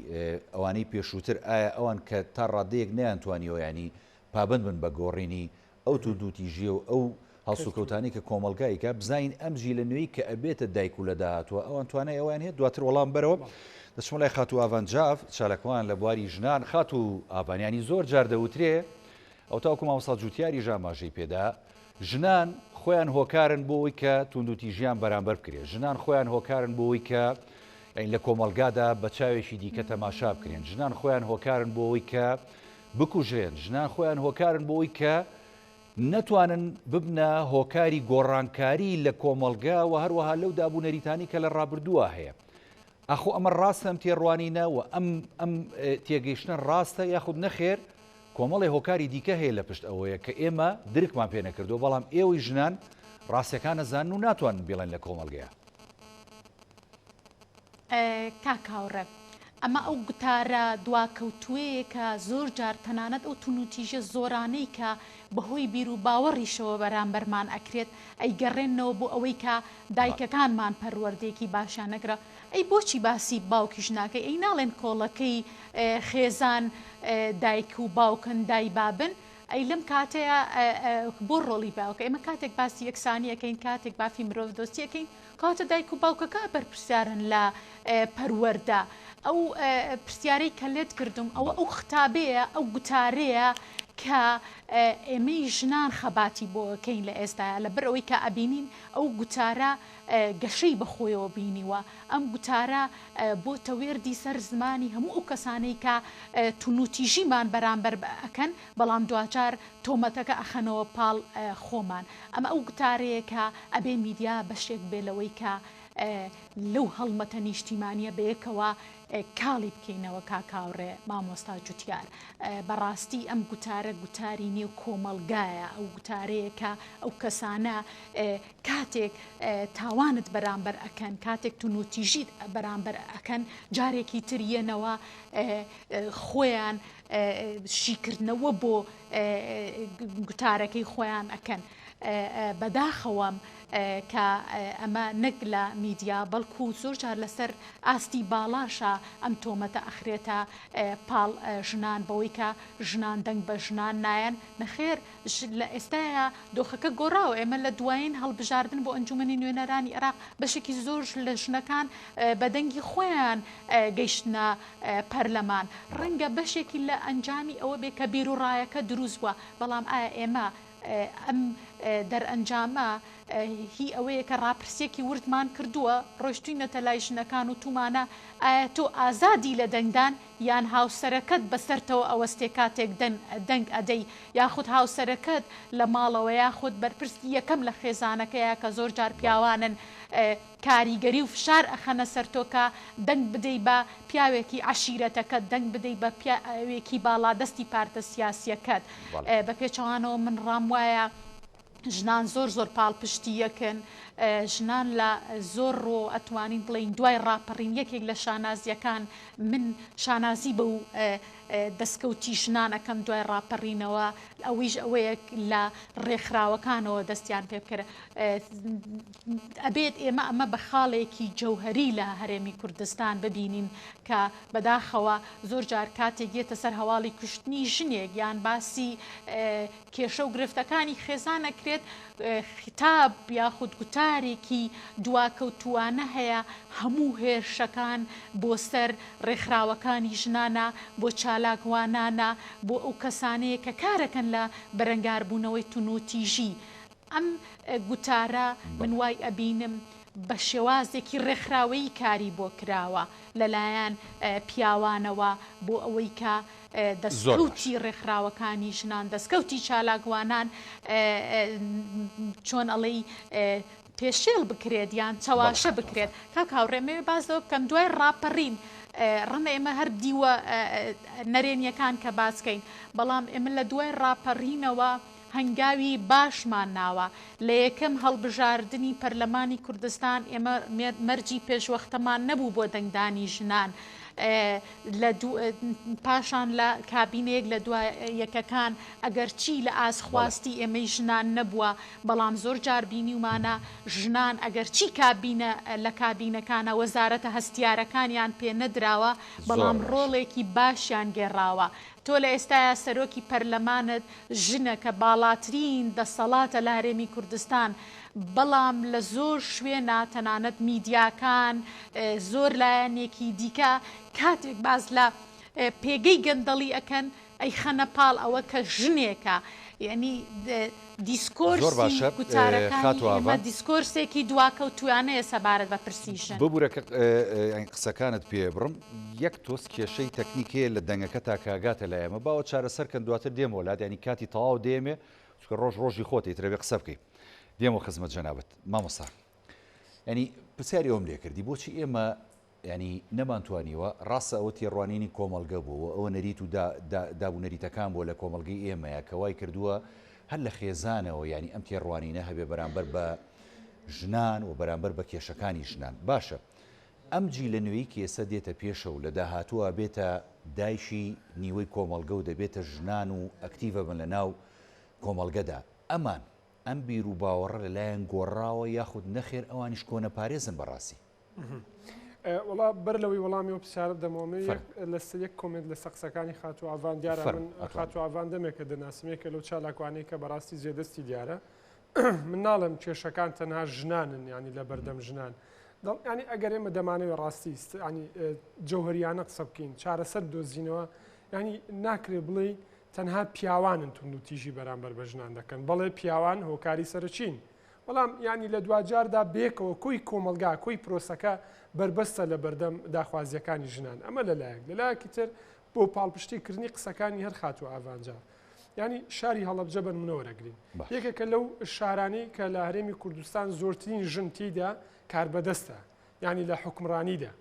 A: ئەوانەی پێشووتر ئایا ئەوان کە تا ڕادەیەک نەیانتوانیوە یانی پابەند بن بە گۆڕینی ئەو توندوتیژیە و ئەو هەڵسوکەوتانەی کە کۆمەڵگا ئەیکا بزانین ئەم جیلە نوێی کە ئەبێتە دایک و لە داهاتووە ئەوان توانای ئەوەیان هەیە دواتر وەڵام بەرەوە دەچمە لای خاتوو ئاڤان جاف چالاکوان لە بواری ژنان خاتوو ئاڤان یانی زۆر جار دەوترێ ئەو تاوەکو مامۆستا جوتیاریش ئاماژەی پێدا ژنان خۆیان هۆکارن بۆ ئەوەی کە توندوتیژیان بەرامبەر بکرێت ژنان خۆیان هۆکارن بۆ ئەوەی کە یانی لە کۆمەڵگادا بە چاوێکی دیکە تەماشا بکرێن ژنان خۆیان هۆکارن بۆ ئەوەی کە بکوژرێن، ژنان خۆیان هۆکارن بۆ ئەوەی کە نەتوانن ببنە هۆکاری گۆڕانکاری لە کۆمەڵگا و هەروەها لەو داب و نەریتانەی کە لە ڕابردووە هەیە. ئاخۆ ئەمە ڕاستە ئەم تێڕوانینە و ئەم ئەم تێگەیشتنە ڕاستە یاخود نەخێر کۆمەڵێ هۆکاری دیکە هەیە لە پشت ئەوەیە کە ئێمە درکمان پێ نەکردووە بەڵام ئێوەی ژنان ڕاستیەکان ئەزانن و ناتوانن بیڵێن لە کۆمەڵگەیا.
B: کاک هاوڕێ ئەمە ئەو گوتارە دواکەوتووەیە کە زۆر جار تەنانەت ئەو توندوتیژیە زۆرانەی کە بەهۆی بیروباوەڕیشەوە بەرامبەرمان ئەکرێت ئەیگەڕێننەوە بۆ ئەوەی کە دایکەکانمان پەروەردەیەکی باشیان نەکرا ئەی بۆچی باسی باوکیش ناکەی ئەی ناڵێن کۆڵەکەی خێزان دایک و باوکن دایبابن ئەی لەم کاتەیا بۆ ڕۆڵی باوکە ئێمە کاتێک باسی یەکسانی ئەکەین کاتێک بافی مرۆڤ دۆستی ئەکەین کەواتە دایک و باوکەکە بەرپرسیارن لە پەروەردە. ئەو پرسیارەی کە لێت کردم ئەوە ئەو ختابەیە، ئەو گوتارەیە کە ئێمەی ژنان خەباتی بۆ ئەکەین لە ئێستایا، لەبەر ئەوەی کە ئەبینین ئەو گوتارە گەشەی بە خۆیەوە بینیوە، ئەم گوتارە بۆتە وێردی سەر زمانی هەموو ئەو کەسانەی کە توندوتیژیمان بەرامبەر ئەکەن، بەڵام دواجار تۆمەتەکە ئەخەنەوە پاڵ خۆمان. ئەمە ئەو گوتارەیە کە ئەبێ میدیا بەشێک بێ لەوەی کە لەو هەڵمەتە نیشتیمانیە بەیەکەوە کاڵی بکەینەوە کاک هاوڕێ مامۆستا جوتیار. بەڕاستی ئەم گوتارە گوتاری نێو کۆمەڵگایە، ئەو گوتارەیە کە ئەو کەسانە کاتێک تاوانت بەرامبەر ئەکەن، کاتێک توندوتیژیت بەرامبەر ئەکەن جارێکی تر یەنەوە خۆیان شیکردنەوە بۆ گوتارەکەی خۆیان ئەکەن. بەداخەوەم کە ئەمە نەک لە میدیا بەڵکو زۆر جار لەسەر ئاستی باڵاشا ئەم تۆمەتە ئەخرێتە پاڵ ژنان بەوەی کە ژنان دەنگ بە ژنان نایەن نەخێر لە ئێستایا دۆخەکە گۆڕاوە ئێمە لە دوایین هەڵبژاردن بۆ ئەنجومەنی نوێنەرانی عێراق بەشێکی زۆر لە ژنەکان بە دەنگی خۆیان گەیشتنە پەرلەمان ڕەنگە بەشێکی لە ئەنجامی ئەوە بێ کە بیروڕایەکە دروست بووە، بەڵام ئایا ئێمە ئەم دەرئەنجامە هی ئەوەیە کە ڕاپرسییەکی وردمان کردووە، ڕۆیشتووینەتە لای ژنەکان و توومانە ئایا تۆ ئازادی لە دەنگدان یان هاوسەرەکەت بەسەرتەوە ئەوەستێ کاتێک دەنگ ئەدەی یاخود هاوسەرەکەت لە ماڵەوە یاخود بەرپرسی یەکەم لە خێزانەکەیە کە زۆر جار پیاوانن کاریگەری و فشار ئەخەنە سەر تۆ کە دەنگ بدەی بە پیاوێکی عەشیرەتەکەت، دەنگ بدەی بە پیاوێکی باڵادەستی پارتە سیاسیەکەت. بە پێچەوانەوە من ڕام وایە ژنان زۆر زۆر پاڵپشتی یەکن، ژنان لە زۆر ڕووەوە ئەتوانین بڵێین دوای ڕاپەڕین یەکێک لە شانازیەکان من شانازی بەو دەستکەوتی ژنان ئەکەم دوای ڕاپەڕینەوە ئەویش ئەوەیە لە ڕێکخراوەکانەوە دەستیان پێ بکەرە ئەبێت ئێمە ئەمە بە خاڵێکی جەوهەری لە هەرێمی کوردستان ببینین کە بەداخەوە زۆر جار کاتێک یەتە سەر هەواڵی کوشتنی ژنێک یان باسی کێشە و گرفتەکانی خێزان ئەکرێت خیتاب یاخود گوتارێکی دواکەوتووانە هەیە هەموو هێرشەکان بۆ سەر ڕێکخراوەکانی ژنانە بۆ چالاکوانانە بۆ ئەو کەسانەیە کە کارەکەن لە بەرەنگاربوونەوەی توندوتیژی ئەم گوتارە من وای ئەبینم بە شێوازێکی ڕێکخراوەیی کاری بۆ کراوە لەلایەن پیاوانەوە بۆ ئەوەی کە دەستکەوتی ڕێکخراوەکانی ژنان، دەستکەوتی چالاکوانان چۆن ئەڵێی پێشێل بکرێت یان چەواشە بکرێت. کاک هاوڕێ ئەمەوێ باس لەوە بکەم دوای ڕاپەڕین. ڕەنگە ئێمە هەر دیوە نەرێنیەکان کە باس کەین، بەڵام ئێمە لە دوای ڕاپەڕینەوە هەنگاوی باشمان ناوە. لە یەکەم هەڵبژاردنی پەرلەمانی کوردستان ئێمە مەرجی پێشوەختەمان نەبوو بۆ دەنگدانی ژنان. لە پاشان لە کابینەیەک لە دوا یەکەکان ئەگەرچی لە ئاست خواستی ئێمەی ژنان نەبووە، بەڵام زۆر جار بینیومانە ژنان ئەگەرچی کابینە لە کابینەکانا وەزارەتە هەستیارەکانیان پێ نەدراوە بەڵام ڕۆڵێکی باشیان گێڕاوە. تۆ لە ئێستایا سەرۆکی پەرلەمانت ژنە کە باڵاترین دەسەڵاتە لە هەرێمی کوردستان بەڵام لە زۆر شوێنا تەنانەت میدیاکان زۆر لایەنێکی دیکە کاتێک باس لە پێگەی گەندەڵی ئەکەن ئەیخەنە پاڵ ئەوە کە ژنێکە یەعنی
A: زۆر
B: دیسکۆرسی
A: باشە
B: گوتارەکانی
A: خاتوو
B: ئێمە
A: ئاڤان.
B: دیسکۆرسێکی دواکەوتووانەیە سەبارەت بە پرسی ژن.
A: ببورە کە قسەکانت پێ بڕم یەک تۆز کێشەی تەکنیک هەیە لە دەنگەکەتا کە ئەگاتە لای ئێمە باوە چارەسەر کەن دواتر دێمەوە لات یانی کاتی تەواو دێمێ چونکە ڕۆژ ڕۆژی خۆتە ئیتر ئەبێ قسە بکەی دێمەوە خزمەت جەنابت مامۆستا یانی پرسیاری ئەوم لێ کردی بۆچی ئێمە یانی نەمانتوانیوە، ڕاستە ئەوە تێڕوانینی کۆمەڵگە بووە و ئەوە نەریت و داب و نەریتەکان بووە لە کۆمەڵگەی ئێمەیە کە وای کردووە هەر لە خێزانەوە یانی ئەم تێڕوانینە هەبێ بەرامبەر بە ژنان و بەرامبەر بە کێشەکانی ژنان. باشە ئەم جیلە نوێی کە ئێستا دێتە پێشە و لە داهاتووە بێتە دایکی نیوەی کۆمەڵگە و دەبێتە ژنان و ئەکتیڤە بن لە ناو کۆمەڵگەدا ئەمان ئەم بیر و باوەڕە لە لایان گۆڕاوە یاخود نەخێر ئەوانیش کۆنەپارێزن بەڕاستی؟
C: وەڵا بەر لەوەی وەڵامی ئەو پرسیارە بدەمەوە من لەسەر یەک comment لەسەر قسەکانی خاتوو ئاڤان دیارە من خاتوو ئاڤان دەمێکە دەناسم یەکە لەو چالاکوانەی کە بەڕاستی جێدەستی دیارە من ناڵێم کێشەکان تەنها ژنانن ینی لە بەردەم ژنان ینی ئەگەر ئێمە دەمانەوێت ڕاستی ینی جەوهریانە قسە بکەین چارەسەر دۆزینەوە ینی ناکرێ بڵێ تەنها پیاوانن توند و تیژی بەرامبەر بە ژنان دەکەن بەڵێ پیاوان هۆکاری سەرەکین بەڵام یانی لە دواجاردا بەیەکەوە کۆی کۆمەڵگا، کۆی پرۆسەکە بەربەستە لە بەردەم داخوازییەکانی ژنان. ئەمە لە لایەک. لە لایەکی تر بۆ پاڵپشتی کردنی قسەکانی هەر خاتوو ئاڤانجا. یانی شاری هەڵەبجە بە نمونە وەرەگرین. یەکێکە لەو شارانەی کە لە هەرێمی کوردستان زۆرترین ژن تێیدا کاربەدەستە. یانی لە حوکمڕانیدا.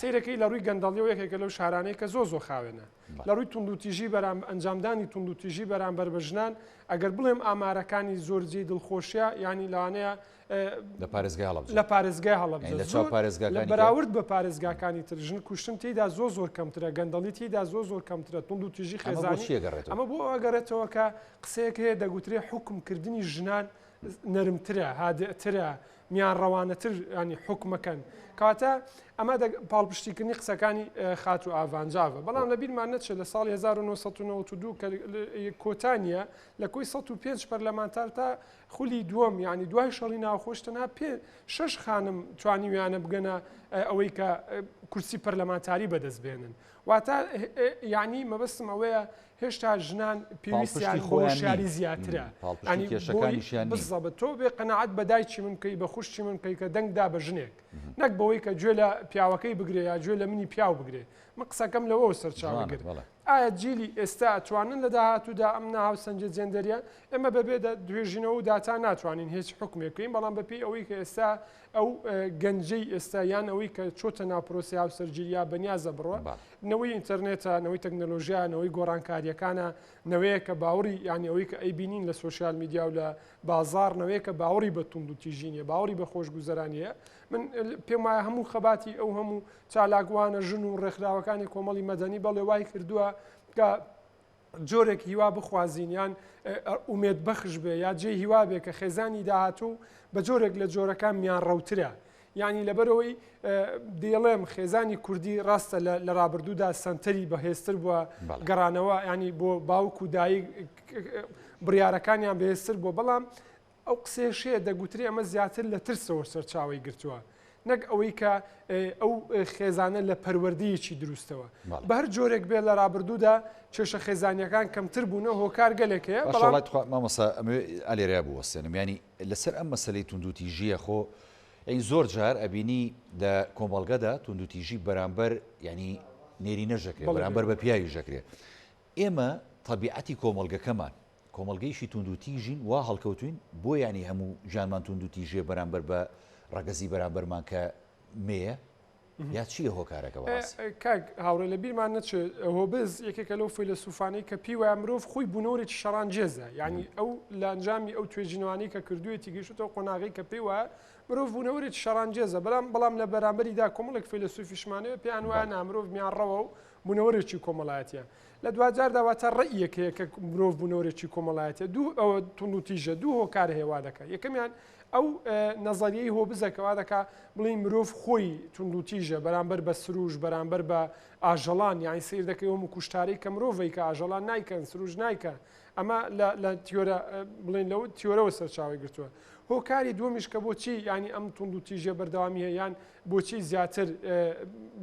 C: سەیرەکەی لە ڕووی گەندەڵیەوە یەکێکە لەو شارانەی کە زۆر زۆر خاوێنە. لە ڕووی توندوتیژی بەرام ئەنجامدانی توندوتیژی بەرامبەر بە ژنان ئەگەر بڵێم ئامارەکانی زۆر جێی دڵخۆشیە یانی لەوانەیە
A: لە پارێزگای هەڵەبجە
C: لە پارێزگای هەڵەبجە
A: لە چاو پارێزگاکانی
C: لە بەراورد بە پارێزگاکانی تر ژن کوشتن تێیدا زۆر زۆر کەمترە گەندەڵی تێیدا زۆر زۆر کەمترە توندوتیژی خێزانی ئەمە بۆ ئەوە گەڕێتەوە کە قسەیەک هەیە دەگوترێ حوکمکردنی ژنان نەرمترە هادئترە میانڕەوانەتر ینی حوکمەکەن کەواتە ئەمە پاڵپشتیکردنی قسەکانی خاتوو ئاڤانجاڤە بەڵام لە بیرمان نەچێت لە ساڵی 1992 کە کۆتا نییە لە کۆی 105 پەرلەمانتار تا خولی دووەم یعنی دوای شەڕی ناوخۆش تەنها پێ شەش خانم توانیویانە بگەنە ئەوەی کە کورسی پەرلەمانتاری بەدەست بێنن واتە یعنی مەبەستم ئەوەیە هێشتا ژنان پێویستیان بە هۆشیاری زیاترە
A: پاڵپشتی کێشەکانیشیان نین.
C: بزەبت تۆ بێ قەناعەت بە دایکی من بکەی بە خوشکی من بکەی کە دەنگ دا بە ژنێک نەک بەوەی کە گوێ لە پیاوەکەی بگرێ یا گوێ لە منی پیاو بگرێ من قسەکەم لەوەوە سەرچاوە گرت ئایا جیلی ئێستا ئەتوانن لە داهاتوودا ئەم ناهاوسەنگیە جێندەریە ئێمە بەبێ توێژینەوە و داتا ناتوانین هیچ حوکمێک بکەین بەڵام بەپێی ئەوەی کە ئێستا ئەو گەنجەی ئێستا یان ئەوەی کە چۆتە ناو پرۆسەی هاوسەرگیری یا بەنیازە بڕوا نەوەی ئینتەرنێتە، نەوەی تەکنەلۆژیا، نەوەی گۆڕانکارییەکانە، نەوەیەکە باوەڕی یانی ئەوەی کە ئەیبینین لە سۆشیال میدیا و لە بازاڕ، نەوەیەکە باوەڕی بە توندوتیژی نییە، باوەڕی بە خۆشگوزەرانی هەیە. من پێم وایە هەموو خەباتی ئەو هەموو چالاکوانە ژن و ڕێکخراوەکانی کۆمەڵی مەدەنی بەڵێ وای کردووە کە جۆرێک هیوا بخوازین یان ئومێد بەخش بێ یا جێی هیوا بێ کە خێزانی داهاتوو بە جۆرێک لە جۆرەکان میانڕەوترە یعنی لەبەرەوەی دەیڵێم خێزانی کوردی ڕاستە لە ڕابردوودا سەنتەری بەهێزتر بووە گەڕانەوە ینی بۆ باوک و دایک بڕیارەکانیان بەهێزتر بووە بەڵام ئەو قسەیەش هەیە دەگوترێ ئەمە زیاتر لە ترسەوە سەرچاوەی گرتووە نەک ئەوەی کە ئەو خێزانە لە پەروەردەیەکی دروستەوە. بە هەر جۆرێک بێت لە رابردوودا کێشە خێزانییەکان کەمتر بوونە هۆکار گەلێک هەیە
A: بەڵام. باشە وەڵای تخوا مامۆستا ئەمەوێ ئالێرەیا بوەستێنم یانی لەسەر ئەم مەسەلەی توندوتیژییە خۆ یانی زۆر جار ئەبینی لە کۆمەڵگەدا توندوتیژی بەرامبەر یانی نێرینەش دەکرێ بەرامبەر بە پیاویش دەکرێ ئێمە تەبیعەتی کۆمەڵگەکەمان کۆمەڵگەیەکی توندوتیژین وا هەڵکەوتوین بۆ یانی هەموو ژیانمان توندوتیژیە بەرامبەر بە ڕەگەزی بەرامبەرمان کە مێیە؟ یا چییە هۆکارەکە بەڕاستی؟
C: کاک هاوڕێ لە بیرمان نەچێت هۆبز یەکێکە لەو فەیلەسوفانەی کە پێی وایە مرۆڤ خۆی بوونەوەرێکی شەڕانگێزە یعنی ئەو لە ئەنجامی ئەو توێژینەوانەی کە کردوویەتی گەیشتووەتە ئەو قۆناغەی کە پێی وایە مرۆڤ بوونەوەرێکی شەڕانگێزە بەڵام بەڵام لە بەرامبەریدا کۆمەڵێک فەیلەسوفیشمان هەیە پێیان وایە نا مرۆڤ میانڕەوە و بوونەوەرێکی کۆمەڵایەتیە لە دواجاردا واتە ڕەئیەک هەیە کە مرۆڤ بوونەوەرێکی کۆمەڵایەتیە دوو ئەوە توندوتیژە دوو هۆکار هەیە وا دەکات یەکەمیان ئەو نەزەریەی هۆبزە کە وا دەکا بڵێین مرۆڤ خۆی توندوتیژە بەرامبەر بە سروش بەرامبەر بە ئاژەڵان یانی سەیر دەکەی هەموو کوشتارەی کە مرۆڤی کە ئاژەڵان نایکەن سروش نایکە ئەمە لە تیۆرە بڵێن لەو تیۆرەوە سەرچاوی گرتووە هۆکاری دووەمیش کە بۆچی ینی ئەم توند و تیژە بەردەوامی هەیە یان بۆچی زیاتر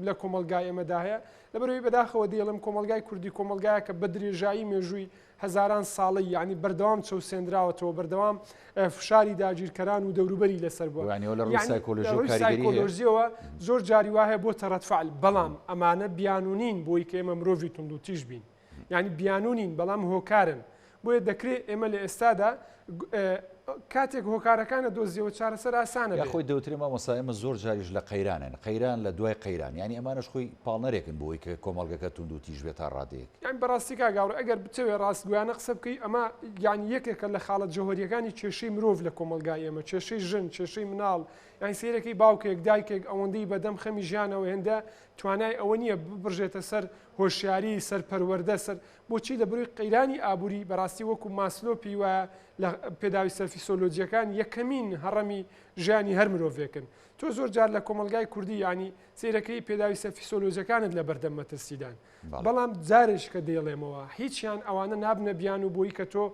C: لە کۆمەلگای ئێمەدا هەیە لەبەرەوەی بەداخەوە دەیڵم کۆمەلگای کوردی کۆمەلگایەکە بە درێژایی مێژووی هەزاران ساڵەی یانی بەردەوام چەوسێنراوەتەوە، بەردەوام فشاری داگیرکەران و دەوروبەری لەسەر بووە.
A: یانی لە ڕووی
C: یانی لە
A: سایکۆلۆژیەوە
C: ڕووی
A: کاریگەری هەیە؟
C: سایکۆلۆژیەوە زۆر جاری وا هەیە بۆتە ڕەد فعل، بەڵام ئەمانە بیانوو نین بۆی کە ئێمە مرۆڤی توندوتیژ بین. یانی بیانوو نین بەڵام هۆکارن. بۆیە دەکرێ ئێمە لە ئێستادا کاتێک هۆکارەکانە دۆزیەوە چارەسەر ئاسانە
A: یا
C: بێ.
A: خۆی دەوترێ مامۆستا ئێمە زۆر جاریش لە قەیرانن، قەیران لە دوای قەیران، یانی ئەمانەش خۆی پاڵنەرێکن بۆ ئەوەی کە کۆمەڵگەکە توندوتیژ بێت تا ڕادەیەک.
C: یانی بەڕاستی کاک هاوڕێ ئەگەر بتەوێ ڕاستگۆیانە قسە بکەی ئەمە یانی یەکێکە لە خاڵە جەوهەریەکانی کێشەی مرۆڤ لە کۆمەڵگای ئێمە، کێشەی ژن، کێشەی مناڵ، یانی سەیرەکەی باوکێک، دایکێک ئەوەندەی بەدەم خەمی ژیانەوە هێندە توانای ئەوە نییە ببڕژێتە سەر هۆشیاری، سەر پەروەردە، سەر بۆچی لە بەروی قەیرانی ئابووری بەڕاستی وەکو ماسلۆ پێی وایە لە پێداویستە فیسۆلۆجیەکان یەکەمین هەڕەمی ژیانی هەر مرۆڤێکن تۆ زۆر جار لە کۆمەڵگای کوردی یانی سەیرەکەی پێداویستە فیسۆلۆجیەکانت لە بەردەم مەترسیدان بەڵام جارێک کە دەیڵێمەوە هیچیان ئەوانە نابنە بیان و بۆی کە تۆ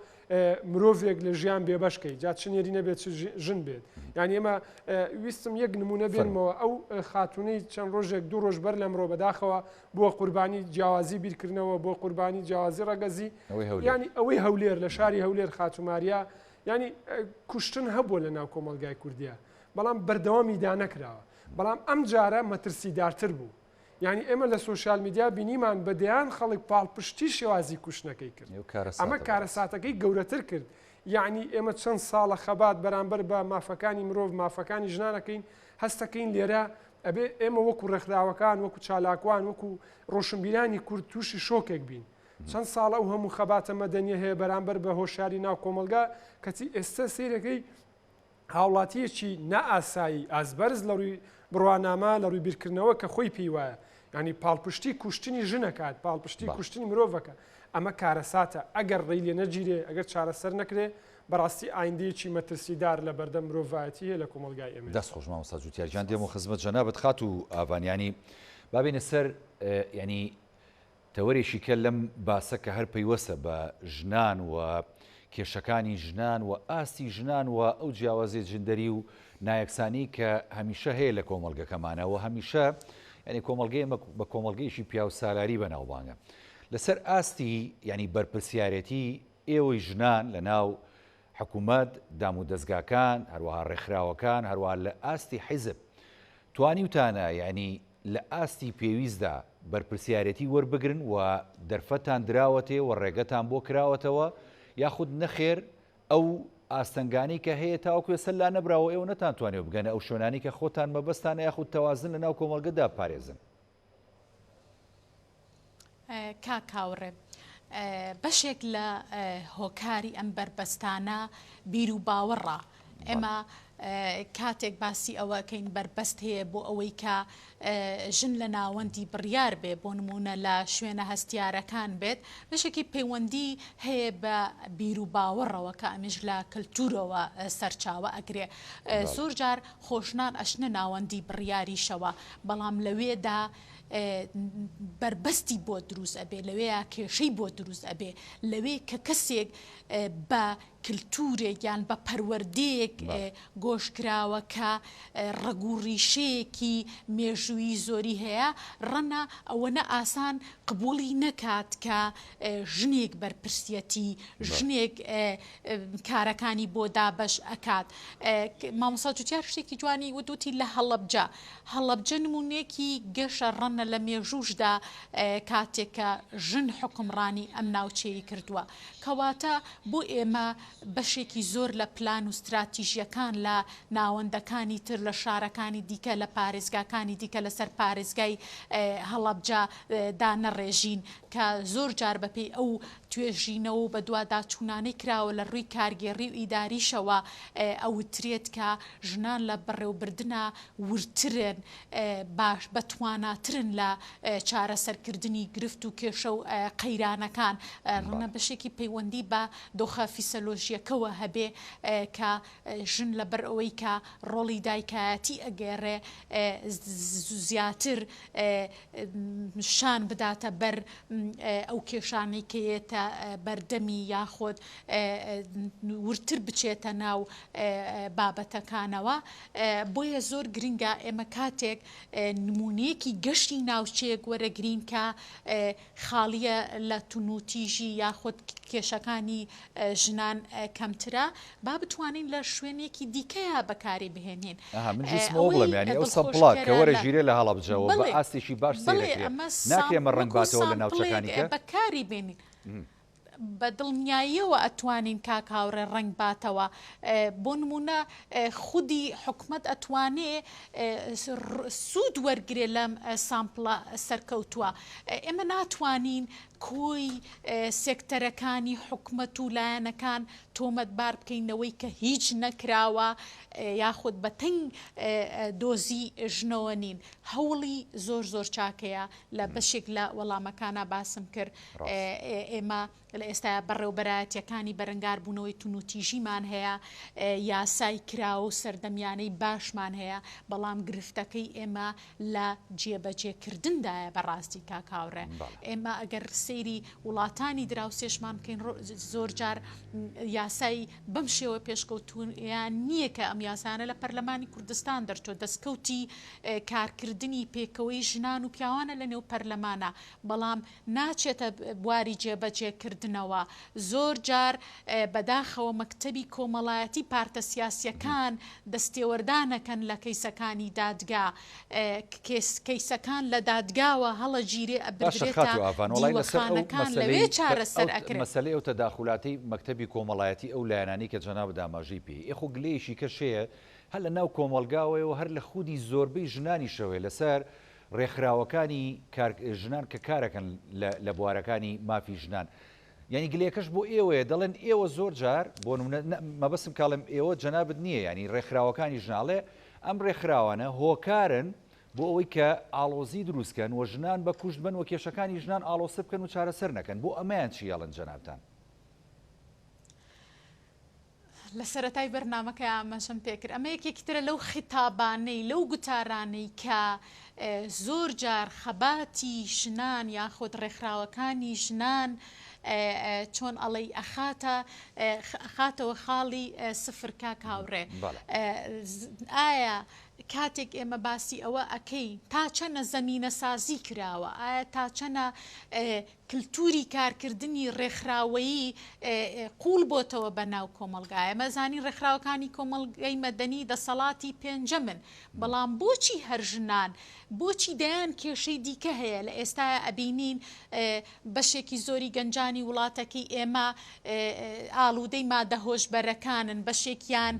C: مرۆڤێک لە ژیان بێبەش کەی جا چ نێرینە بێت چ ژن بێت یعنی ئێمە ویستم یەک نمونە بێنمەوە ئەو خاتونەی چەند ڕۆژێک دوو ڕۆژ بەر لەمڕۆ بەداخەوە بووە قوربانی جیاوازی بیرکردنەوە بۆ قوربانی جیاوازی ڕەگەزی ینی ئەوەی هەولێر لە شاری هەولێر خاتوماریا ینی کوشتن هەبووە لە ناو کۆمەلگای کوردیا بەڵام بەردەوامی دانەکراوە بەڵام ئەم جارە مەترسیدارتر بوو یانی ئێمە لە سۆشیال میدیا بینیمان بە دەیان خەڵک پاڵپشتی شێوازی کوشتنەکەی کرد. ئەمە کارەساتەکەی گەورەتر کرد. یانی ئێمە چەند ساڵە خەبات بەرامبەر بە مافەکانی مرۆڤ، مافەکانی ژنان ئەکەین، هەستەکەین لێرە ئەبێ ئێمە وەکو ڕێکخراوەکان، وەکو چالاکوان، وەکو ڕۆشنبیرانی کورد تووشی شۆکێک بین. چەند ساڵە ئەو هەموو خەباتە مەدەنیە هەیە بەرامبەر بە هۆشیاری ناو کۆمەڵگا، کەچی ئێستە سەیرەکەی هاوڵاتییەکی نائاسایی ئاستبەرز لە ڕووی بڕوانامە، لە ڕووی بیرکردنەوە کە خۆی پێی وایە، یانی پاڵپشتی کوشتنی ژن ئەکات، پاڵپشتی کوشتنی مرۆڤ ئەکات، ئەمە کارەساتە، ئەگەر ڕێی لێ نەگیرێ، ئەگەر چارەسەر نەکرێ، بەڕاستی ئایندەیەکی مەترسیدار لە بەردەم مرۆڤایەتی هەیە لە کۆمەڵگای ئێمەدا.
A: دەست خۆش مامۆستا جوتیار گیان، دێمەوە خزمەت جەنابت خاتوو ئاڤان، یانی با بێینە سەر یانی تەوەرێکی کە لەم باسە کە هەر پەیوەستە بە ژنان و کێشەکانی ژنان و ئاستی ژنان و ئەو جیاوازیە جندەری و نایەکسانی کە هەمیشە هەیە لە کۆمەڵگەکەمانە و هەمیشە یعنی کۆمەڵگەی ئێمە بە کۆمەڵگەیەکی پیاوسالاری بەناوبانگە لەسەر ئاستی یعنی بەرپرسیارێتی ئێوەی ژنان لە ناو حکومەت، دامودەزگاکان، هەروەها ڕێکخراوەکان، هەروەها لە ئاستی حیزب توانیوتانە یانی لە ئاستی پێویستدا بەرپرسیارێتی وەربگرن و دەرفەتتان دراوەتێ و ڕێگەتان بۆ کراوەتەوە یاخود نەخێر ئەو ئاستەنگانەی کە هەیە تاوەکو ئێستا لانەبراوە ئێوە نەتانتوانیوە بگەنە ئەو شوێنانەی کە خۆتان مەبەستتانە یاخود تەوازن لەناو کۆمەڵگەدا بپارێزن؟
B: کاک هاوڕێ بەشێک لە هۆکاری ئەم بەربەستانە بیر و باوەڕە ئێمە کاتێک باسی ئەوەکەین بەربەست هەیە بۆ ئەوەی کە ژن لە ناوەندی بڕیار بێ بۆ نمونە لە شوێنە هەستیارەکان بێت بەشێکی پەیوەندی هەیە بە بیر و باوەڕەوە کە ئەمیش لە کەلتورەوە سەرچاوە ئەگرێ زۆر جار خۆشنان ئەشنە ناوەندی بڕیاریشەوە بەڵام لەوێدا بەربەستی بۆ دروست ئەبێ، لەوێیا کێشەی بۆ دروست ئەبێ، لەوێ کە کەسێک بە کلتورێک یان بە پەروەردەیەک گۆش کراوە کە ڕەگ و ڕیشەیەکی مێژوویی زۆری هەیە، ڕەنە ئەوەنە ئاسان قبوڵی نەکات کە ژنێک بەرپرسیەتی، ژنێک کارەکانی بۆ دابەش ئەکات. مامۆستا جوتیار شتێکی جوانی وت، وتی لە هەڵەبجە هەڵەبجە نموونەیەکی گەشە ڕەنە لە مێژووشدا کاتێک کە ژن حوکمڕانی ئەم ناوچەیەی کردووە. کەواتە بۆ ئێمە. بەشێکی زۆر لە پلان و ستراتیژیەکان لە ناوەندەکانی تر لە شارەکانی دیکە لە پارێزگاکانی دیکە لەسەر پارێزگای هەڵەبجە دانەڕێژین کە زۆر جار بەپێی ئەو توێژینەوە و بەدواداچوونانەی کراوە لە ڕووی کارگێڕی و ئیداریشەوە ئەوترێت کە ژنان لە بەڕێوبردنا وردترن باش بەتواناترن لە چارەسەرکردنی گرفت و کێشە و قەیرانەکان ڕەنگە بەشێکی پەیوەندی بە دۆخە فیسەلۆژیەکەوە هەبێ کە ژن لەبەر ئەوەی کە ڕۆڵی دایکایەتی ئەگێڕێ زیاتر شان بداتە بەر ئەو کێشانەی کە یێتە بەردەمی یاخود وردتر بچێتە ناو بابەتەکانەوە. بۆیە زۆر گرنگە ئێمە کاتێک نمونەیەکی گەشتی ناوچەیەک وەرەگرین کە خاڵیە لە تونوتیژی یاخود کێشەکانی ژنان کەمترە با بتوانین لە شوێنێکی دیکەیا بەکاری بهێنین.
A: ئەها من جوستم ئەوە بڵێم یانی ئەو sample ە کە وەرەگیرێ لە هەڵەبجەوە بە ئاستێکی باش سەیرەکرێ ناکرێ ئەمە ڕەنگ باتەوە لە ناوچەکانی کە؟
B: بەکاری بێنین. بە دڵنیاییەوە ئەتوانین کاک هاوڕێ ڕەنگ باتەوە بۆ نمونە خودی حکومەت ئەتوانێ سوود وەرگرێ لەم sample ە سەرکەوتووە ئێمە ناتوانین کۆی سێکتەرەکانی حکومەت و لایەنەکان تۆمەتبار بکەین لەوەی کە هیچ نەکراوە یاخود بە تەنگ دۆزی ژنەوە نین هەوڵی زۆر زۆر چاکەیە لە بەشێک لە وەڵامەکانا باسم کرد ئێمە لە ئێستا بەڕێوبەرایەتیەکانی بەرەنگاربوونەوەی تونوتیژیمان هەیە یاسای کراوە و سەردەمیانەی باشمان هەیە بەڵام گرفتەکەی ئێمە لە جێبەجێکردندایە بەڕاستی کاک هاوڕێ ئێمە ئەگەر سەیری وڵاتانی دراوسێشمان بکەین زۆر جار یاسای بەم شێوە پێشکەوتویان نییە کە ئەم یاسانە لە پەرلەمانی کوردستان دەرچوە دەستکەوتی کارکردنی پێکەوەی ژنان و پیاوانە لە نێو پەرلەمانە بەڵام ناچێتە بواری جێبەجێکردنەوە. زۆر جار بەداخەوە مەکتەبی کۆمەڵایەتی پارتە سیاسیەکان دەستێوەردانەکەن لە کەیسەکانی دادگا. کەیسەکان لە دادگاوە هەڵەگیرێ
A: باشە
B: ئەبردرێتە
A: خاتوو ئاڤان وەڵای لەسەر ئەو
B: دیوەخانەکان
A: مەسەلەی
B: لەوێ
A: تە
B: چارەسەر
A: ئەو
B: ئەکرێ.
A: مەسەلەی ئەو تەداخولاتەی مەکتەبی کۆمەڵایەتی ئەو لایەنانەی کە جەنابت ئاماژەی پێی ئێ خۆ گلەیەکی کەش هەیە هەر لە ناو کۆمەڵگاوەیە و هەر لە خودی زۆربەی ژنانیشەوەیە لەسەر ڕێکخراوەکانی کار ژنان کە کارەکەن لە لە بوارەکانی مافی ژنان یانی گلەیەکەش بۆ ئێوەیە دەڵێن ئێوە زۆر جار بۆ نمونە مەبەستم کاڵێم ئێوە جەنابت نییە ینی ڕێکخراوەکانی ژناڵێ ئەم ڕێکخراوانە هۆکارن بۆ ئەوەی کە ئاڵۆزی دروستکەن و ژنان بە کوشت بن و کێشەکانی ژنان ئاڵۆزتر بکەن و چارەسەر نەکەن بۆ ئەمەیان چی ئەڵێن جەنابتان؟
B: لە سەرەتای بەرنامەکە ئاماژەم پێکرد ئەمە یەکێکی ترە لەو خیتابانەی لەو گوتارانەی کە زۆر جار خەباتی ژنان یاخود ڕێکخراوەکانی ژنان چۆن ئەڵێی ئەخاتە ئەخاتەوە خاڵی سفر کاک هاوڕێ ئایا کاتێک ئێمە باسی ئەوە ئەکەین تا چەنە زەمینەسازی کراوە ئایا تا چەنە کلتوری کارکردنی ڕێکخراوەیی قووڵ بۆتەوە بە ناو کۆمەڵگا. ئێمە ئەزانین ڕێکخراوەکانی کۆمەڵگەی مەدەنی دەسەڵاتی پێنجەمن، بەڵام بۆچی هەر ژنان؟ بۆچی دەیان کێشەی دیکە هەیە؟ لە ئێستایا ئەبینین بەشێکی زۆری گەنجانی وڵاتەکەی ئێمە ئاڵوودەی مادە هۆشبەرەکانن، بەشێکیان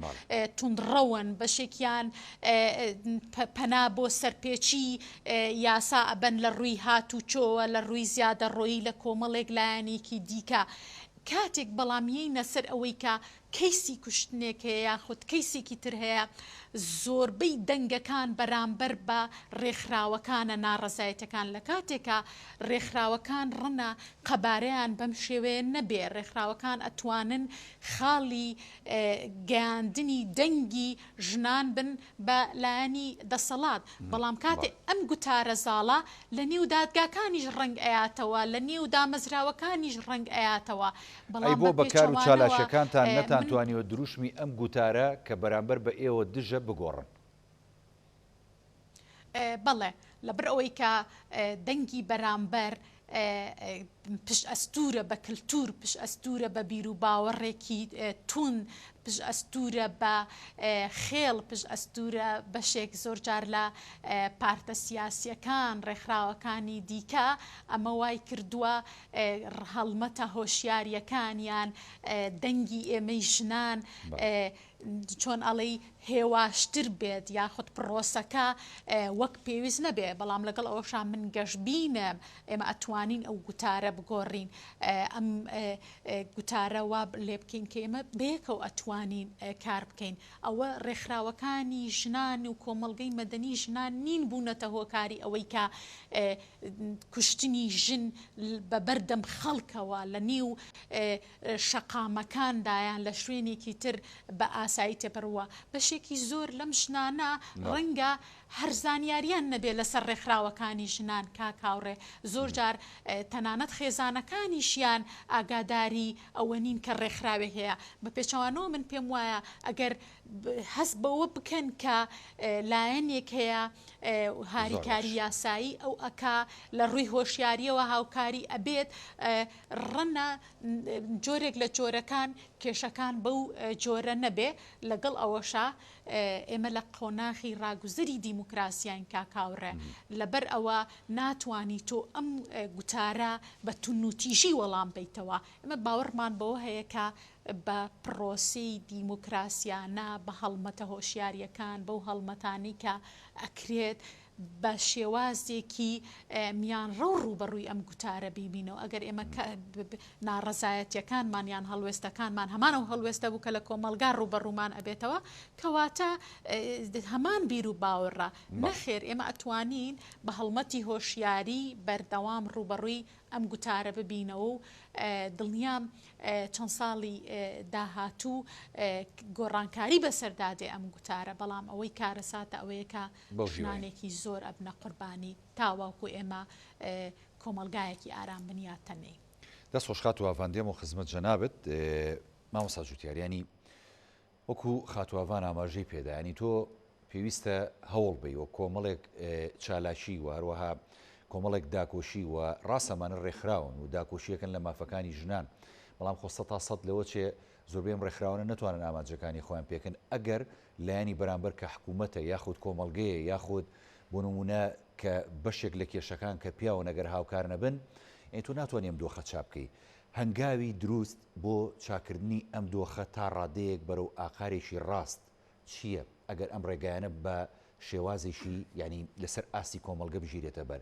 B: توندڕەون، بەشێکیان پەنا بۆ سەرپێچی یاسا ئەبەن لە ڕووی هاتوچۆوە، لە ڕووی زیادەڕۆیی لە کۆمەڵێک لایەنێکی دیکە. کاتێک بەڵام یەینە سەر ئەوەی کە کەیسی کوشتنێک هەیە یاخود کەیسێکی تر هەیە، زۆربەی دەنگەکان بەرامبەر بە ڕێکخراوەکانە ناڕەزایەتیەکان لە کاتێکا ڕێکخراوەکان ڕەنە قەبارەیان بەم شێوەیە نەبێ، ڕێکخراوەکان ئەتوانن خاڵی گەیاندنی دەنگی ژنان بن بە لایەنی دەسەڵات، بەڵام کاتێ ئەم گوتارە زاڵە لە نێو دادگاکانیش ڕەنگ ئەیاتەوە، لە نێو دامەزراوەکانیش ڕەنگ ئەیاتەوە،
A: ئەی
B: بەڵام
A: بۆ
B: بە
A: بە کار و
B: پێچەوانەوە
A: چالاکیەکانتان
B: من.
A: نەتانتوانیوە دروشمی ئەم گوتارە کە بەرامبەر بە ئێوە دژە بگۆڕن؟
B: بەڵێ. لەبەر ئەوەی کە دەنگی بەرامبەر پشت ئەستوورە بە کلتور، پشت ئەستوورە بە بیروباوەڕێکی توند، پشت ئەستوورە بە خێڵ، پشت ئەستوورە بەشێک زۆرجار لە پارتە سیاسییەکان، ڕێکخراوەکانی دیکە، ئەمە وای کردووە هەڵمەتە هۆشیارییەکان یان دەنگی ئێمەی ژنان چۆن ئەڵێی هێواشتر بێت یاخود پڕۆسەکە وەک پێویست نەبێ، بەڵام لەگەڵ ئەوەشا من گەشبینم ئێمە ئەتوانین ئەو گوتارە بگۆڕین، ئەم گوتارە وا لێ بکەین کە ئێمە بەیەکەوە ئەتوانین کار بکەین. ئەوە ڕێکخراوەکانی ژنان و کۆمەڵگەی مەدەنی ژنان نین بوونەتە هۆکاری ئەوەی کە کوشتنی ژن بە بەردەم خەڵکەوە لە نێو شەقامەکاندا یان لە شوێنێکی تر بە ئاسایی تێپەڕووە. بەشێکی زۆر لەم ژنانە ڕەنگە هەر زانیاریان نەبێ لەسەر ڕێکخراوەکانی ژنان کاک هاوڕێ، زۆر جار تەنانەت خێزانەکانیشیان ئاگاداری ئەوە نین کە ڕێکخراوێک هەیە. بە پێچەوانەوە من پێم وایە ئەگەر هەست بەوە بکەن کە لایەنێک هەیە هاریکاری یاسایی ئەو ئەکا، لە ڕووی هۆشیارییەوە هاوکاری ئەبێت، ڕەنە جۆرێک لە جۆرەکان کێشەکان بەو جۆرە نەبێ، لەگەڵ ئەوەشا ئێمە لە قۆناغی ڕاگوزەری دیموکراسیاین کاک هاوڕێ، لەبەر ئەوە ناتوانی تۆ ئەم گوتارە بە توندوتیژی وەڵام بەیتەوە، ئێمە باوەڕمان بەوە هەیە کە بە پڕۆسەی دیموکراسیانە، بە هەڵمەتە هۆشیارییەکان، بەو هەڵمەتانەی کە ئەکرێت، بە شێوازێکی میانڕەو ڕووبەڕووی ئەم گوتارە بیبینەوە. ئەگەر ئێمە ناڕەزایەتییەکانمان یان هەڵوێستەکانمان هەمان ئەو هەڵوێستە بوو کە لە کۆمەڵگا ڕووبەڕوومان ئەبێتەوە، کەواتە هەمان بیروباوەڕە. نەخێر ئێمە ئەتوانین بە هەڵمەتی هۆشیاری بەردەوام ڕووبەڕووی ئەم گوتارە ببینەوە و دڵنیام چەند ساڵی داهاتوو گۆڕانکاری بەسەردا دێ ئەم گوتارە، بەڵام ئەوەی کارەساتە ئەوەیە کە ژنانێکی زۆر ئەبنە قوربانی تاوەکو ئێمە کۆمەڵگایەکی ئارام بنیاتنێین.
A: دەست خۆش خاتوو ئاڤان دێمەوە خزمەت جەنابت مامۆستا جوتیار یانی وەکو خاتوو ئاڤان ئاماژەی پێدا یانی تۆ پێویستە هەوڵ بەی و کۆمەڵێک چالاکی و هەروەها کۆمەڵێک داکۆشی و ڕاستە ئەمانە ڕێکخراون و داکۆشیەکەن لە مافەکانی ژنان بەڵام خۆ سەتا سەد لەوە چێ زۆربەی ئەم ڕێکخراوانە نەتوانن ئامانجەکانی خۆیان پێکن ئەگەر لایەنی بەرامبەر کە حکوومەتە یاخود کۆمەڵگەیە یاخود بۆ نموونە کە بەشێک لە کێشەکان کە پیاون ئەگەر هاوکار نەبن یانی تۆ ناتوانانی ئەم دۆخە چاک بکەی هەنگاوی دروست بۆ چاکردنی ئەم دۆخە تا ڕادەیەک بەرەو ئاقارێکی ڕاست چییە ئەگەر ئەم ڕێگایانە بە شێوازێکی یانی لەسەر ئاستی کۆمەڵگە بگیرێتە بەر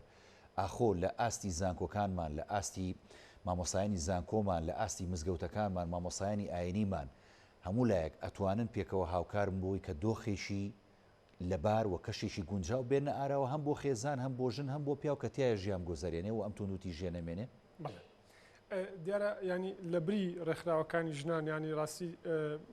A: ئاخۆ لە ئاستی زانکۆکانمان لە ئاستی مامۆسایانی زانکۆمان لە ئاستی مزگەوتەکانمان مامۆسایانی ئاینیمان هەموو لایەک ئەتوانن پێکەوە هاوکاربن بۆی کە دۆخێکی لەبار و کەشێکی گونجاو بێننە ئاراوە هەم بۆ خێزان هەم بۆ ژن هەم بۆ پیاو کە تیایا ژیان بگوزەرێنێ و ئەم توندوتیژیە نەمێنێ؟
C: بەڵێ دیارە ینی لە بری ڕێکخراوەکانی ژنان ینی ڕاستی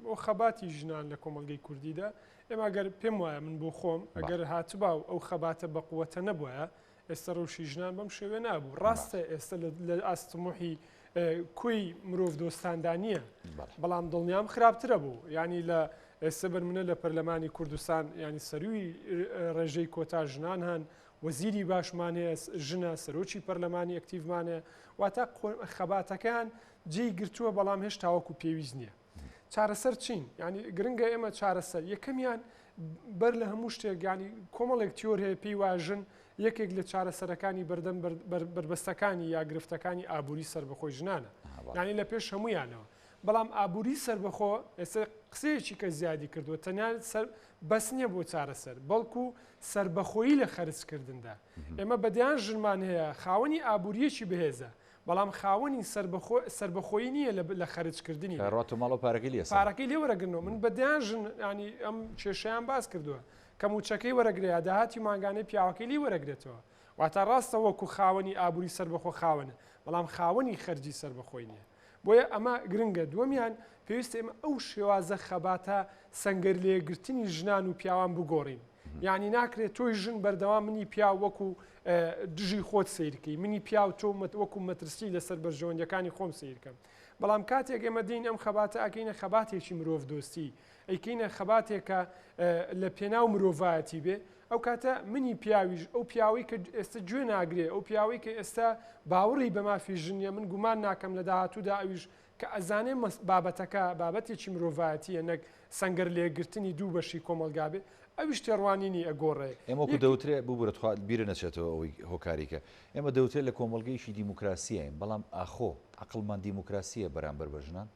C: بۆ خەباتی ژنان لە کۆمەلگەی کوردیدا ئێمە گەر پێم وایە من بۆ خۆم ئەگەر هاتبا و ئەو خەباتە بە قوەتە نەبوایە ئێستا ڕەوشی ژنان بەم شێوێ نابوو ڕاستە ئێستا لە ئاست تموحی کوی مرۆڤ دۆستاندا نییە بەڵام دڵنیام خراپترە بوو ینی لە ئێستا بەرمنە لە پەرلەمانی کوردستان ینی سەروی ڕێژەی کۆتا ژنان هەن وەزیری باشمان هەیە ژنە سەرۆکی پەرلەمانی ئەکتیڤمان هەیە واتە خەباتەکان جێی گرتووە بەڵام هێشتا وەکو پێویست نییە چارەسەر چین ینی گرنگە ئێمە چارەسەر یەکەمیان بەر لە هەموو شتێک ینی کۆمەڵێک تیۆر هەیە پێی وایە ژن یەکێک لە چارەسەرەکانی بەردەم بەربەستەکانی یا گرفتەکانی ئابووری سەربەخۆی ژنانە ینی لە پێش هەمویانەوە بەڵام ئابووری سەربەخۆ ئێستا قسەیەکی کە زیادی کردووە تەنیا سەر بەس نییە بۆ چارەسەر بەڵکو سەربەخۆیی لە خەرجکردندا ئێمە بەدەیان ژنمان هەیە خاوەنی ئابووریەکی بەهێزە بەڵام خاوەنی سەربەخۆیی نییە لە خەرجکردنی.
A: کە ڕاتۆ ماڵەوە پارەکەی لێ ئەسەنن.
C: پارەکەی لێ وەرەگرنەوە. من بە دەیان ژن یانی ئەم کێشەیان باس کردووە کە مووچەکەی وەرەگرێ یا داهاتی مانگانەی پیاوەکەی لێی وەرەگرێتەوە. واتە ڕاستە وەکو خاوەنی ئابووری سەربەخۆ خاوەنە، بەڵام خاوەنی خەرجی سەربەخۆی نییە. بۆیە ئەمە گرنگە. دووەمیان پێویستە ئێمە ئەو شێوازە خەباتە سەنگەر لەیەکگرتنی ژنان و پیاوان بگۆڕین. یانی ناکرێت تۆی ژن بەردەوام منی پیاو وەکو دژی خۆت سیرکەی منی پیاو تۆ وەکو مەترسی لەسەر بەرژەوەندەکانی خۆم سیرکەم بەڵام کاتێک ئێمە دین ئەم خەباتە ئەکەینە خەباتێکی مرۆڤ دۆستی ئەیکەینە خەباتێکە لە پێناو مرۆڤایەتی بێ. ئەو کاتە منی پیاویش ئەو پیاوەی کە ئێستا گوێ ناگرێ ئەو پیاوەی کە ئێستا باوەڕی بە مافی ژن نیە من گومان ناکەم لە داهاتوودا ئەویش کە ئەزانێ بابەتەکە بابەتێکی مرۆڤایەتیە نەک سەنگەر لەیەکگرتنی دوو بەشی کۆمەڵگا بێ ئەویش تێڕوانینی ئەگۆڕێ.
A: ئێمە وەکو دەوترێ، ببورە تخوا بیرت نەچێتەوە ئەوەی هۆکاری کە ئێمە دەوترێ لە کۆمەڵگەیەکی دیموکراسیاین بەڵام ئاخۆ عەقڵمان دیموکراسیە بەرامبەر بە ژنان؟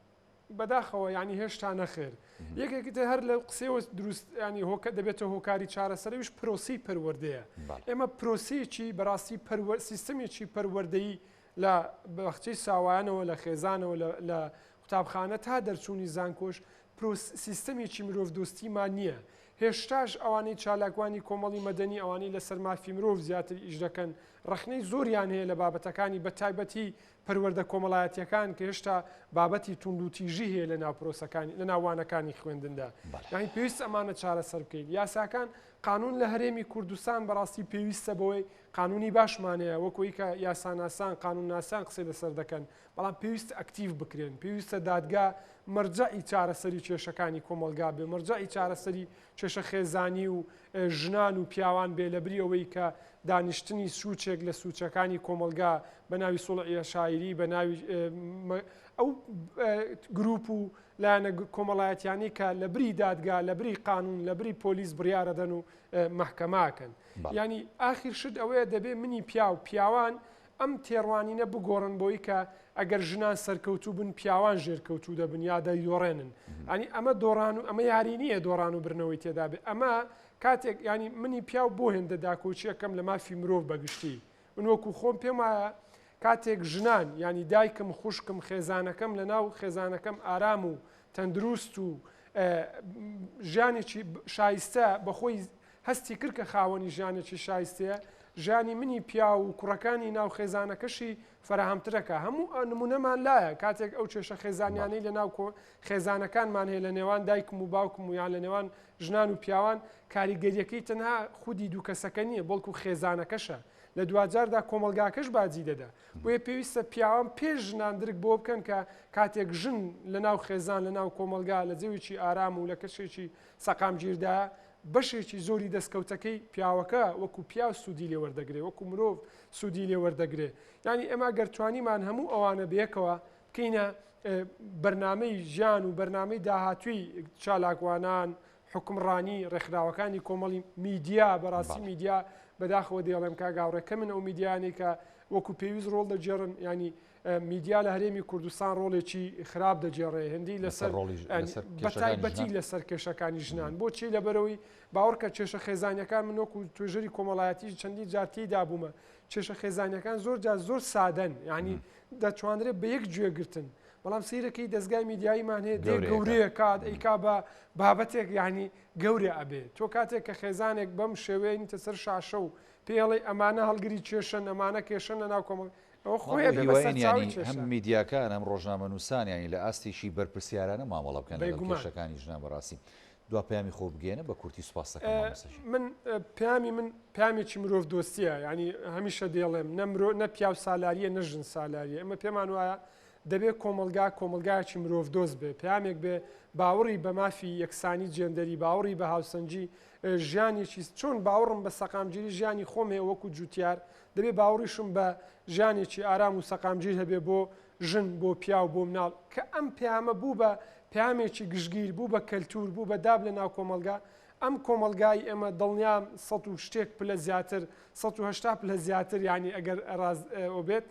C: بەداخەوە یانی هێشتا نەخێر. یەکێکی تر هەر لە قسەیەوە دروست ینی هۆکە دەبێتە هۆکاری چارەسەر ئەویش پرۆسەی پەروەردەیە. ئێمە پرۆسەیەکی بەڕاستی پەروەر سیستەمێکی پەروەردەیی لە باخچەی ساوایانەوە لە خێزانەوە لە قوتابخانە تا دەرچوونی زانکۆش پرۆس سیستەمێکی مرۆڤدۆستیمان نییە. هێشتاش ئەوانەی چالاکوانی کۆمەڵی مەدەنی ئەوانەی لەسەر مافی مرۆڤ زیاتر ئیش دەکەن ڕەخنەی زۆریان هەیە لە بابەتەکانی بەتایبەتی پەروەردە کۆمەڵایەتیەکان کە هێشتا بابەتی توندوتیژی هەیە لە ناو پرۆسەکانی لە ناو وانەکانی خوێندندا یانی پێویست ئەمانە چارەسەر بکەین یاساکان قانون لە هەرێمی کوردستان بەڕاستی پێویستە بەوەی قانونی باشمان هەیە وەکوی کە یاساناسان قانونناسان قسەی لەسەر دەکەن بەڵام پێویستە ئەکتیڤ بکرێن پێویستە دادگا مەرجەعی چارەسەری کێشەکانی کۆمەڵگا بێ مەرجەعی چارەسەری کێشە خێزانی و ژنان و پیاوان بێ لەبری ئەوەی کە دانیشتنی سوچێک لە سوچەکانی کۆمەڵگا بە ناوی سوڵعی عەشایری بە ناوی ئەو گروپ و لایەنە کۆمەڵایەتیانەی کە لە بری دادگا لە بری قانون لە بری پۆلیس بڕیارەدەن و مەحکەماکەن ینی ئاخیر شت ئەوەیە دەبێ منی پیاو پیاوان ئەم تێڕوانینە بگۆڕن بۆی کە ئەگەر ژنان سەرکەوتوو بن پیاوان ژێرکەوتوو دەبن یا دەیدۆڕێنن ینی ئەمە دۆڕان و ئەمە یاری نییە دۆڕان و برنەوەی تێدا بێ ئەمە کاتێک ینی منی پیاو بۆ هێندە داکۆکیەکەم لە مافی مرۆڤ بەگشتی من وەکو خۆم پێم وایە کاتێک ژنان ینی دایکم خوشکم خێزانەکەم لە ناو خێزانەکەم ئارام و تەندروست و ژیانێکی شایستە بەخۆی هەستی کرد کە خاوەنی ژیانێکی شایستەیە، ژیانی منی پیاو و کوڕەکانی ناو خێزانەکەشی فەراهەمترەکا. هەموو نموونەمان لایە، کاتێک ئەو کێشە خێزانیانەی لە ناو خێزانەکانمان هەیە لە نێوان دایکم و باوکم و یان لە نێوان ژنان و پیاوان، کاریگەرییەکەی تەنها خودی دوو کەسەکە نییە، بەڵکو خێزانەکەشە. لە دواجاردا کۆمەڵگاکەش باجی دەدا. بۆیە پێویستە پیاوان پێش ژنان درک بەوە بکەن کە کاتێک ژن لە ناو خێزان، لە ناو کۆمەڵگا، لە جەوێکی ئارام و لە کەشێکی سەقامگیردایە، بەشێکی زۆری دەستکەوتەکەی پیاوەکە وەکو پیاو سوودی لێ وەردەگرێ، وەکو مرۆڤ سوودی لێ وەردەگرێ. یانی ئێمە گەر توانیمان هەموو ئەوانە بەیەکەوە بکەینە بەرنامەی ژیان و بەرنامەی داهاتووی چالاکوانان، حوکمڕانی، ڕێکخراوەکانی کۆمەڵی، میدیا، بەڕاستی میدیا بەداخەوە دەیڵێم کاک هاوڕێ کەمن ئەو میدیایانەی کە وەکو پێویست ڕۆڵ دەگێڕن، یانی میدیا لە هەرێمی کوردستان ڕۆڵێکی خراپ دەگێڕێ هێندی لەسەر بەتایبەتی لەسەر کێشەکانی ژنان بۆچی لەبەرەوەی باوەڕکە کێشە خێزانیەکان من وەکو توێژەری کۆمەڵایەتی چەندی جار تێیدا بوومە کێشە خێزانیەکان زۆر جار زۆر سادەن یعنی دەتوانرێت بە یەک گوێگرتن بەڵام سیرەکەی دەستگای میدیاییمان هەیە دێ گەورەیە کات ئەیکا بە بابەتێک یعنی گەورە ئەبێ تۆ کاتێک کە خێزانێک بەم شێوەیە سەر شاشە و پێڵی ئەمانە هەڵگری کێشەن ئەمانە کێشەن لە ناو کۆمەڵ ئەوە خۆی ئەبێ بە سەرچاوەی کێشە.
A: هەم میدیاکان هەم ڕۆژنامەنووسان یانی لە ئاستێکی بەرپرسیارانە مامەڵە بکەن لەگەڵ کێشەکانی ژنان بەڕاستی دوا پەیامی خۆ بگەیەنە بە کورتی سوپاست دەکەم مامۆستا گیان.
C: من پەیامی من پەیامێکی مرۆڤ دۆستیە یانی هەمیشە دەیڵێم نە مرۆ نە پیاو سالاریە نە ژن سالاریە ئێمە پێمان وایە دەبێ کۆمەڵگا کۆمەڵگایەکی مرۆڤ دۆست بێ پەیامێک بێ باوەڕی بە مافی یەکسانی جێندەری باوەڕی بە هاوسەنگی ژیانێکی چۆن باوەڕم بە سەقامگیری ژیانی خۆم هەیە وەکو جوتیار دەبێ باوەڕیشم بە ژیانێکی ئارام و سەقامگیر هەبێ بۆ ژن، بۆ پیاو، بۆ مناڵ، کە ئەم پەیامە بوو بە پەیامێکی گشتگیر، بوو بە کەلتوور، بوو بە داب لە ناو کۆمەڵگا، ئەم کۆمەڵگای ئێمە دڵنیام سەد و شتێک پلە زیاتر، 180 پلە زیاتر یانی ئەگەر ڕاست بێت،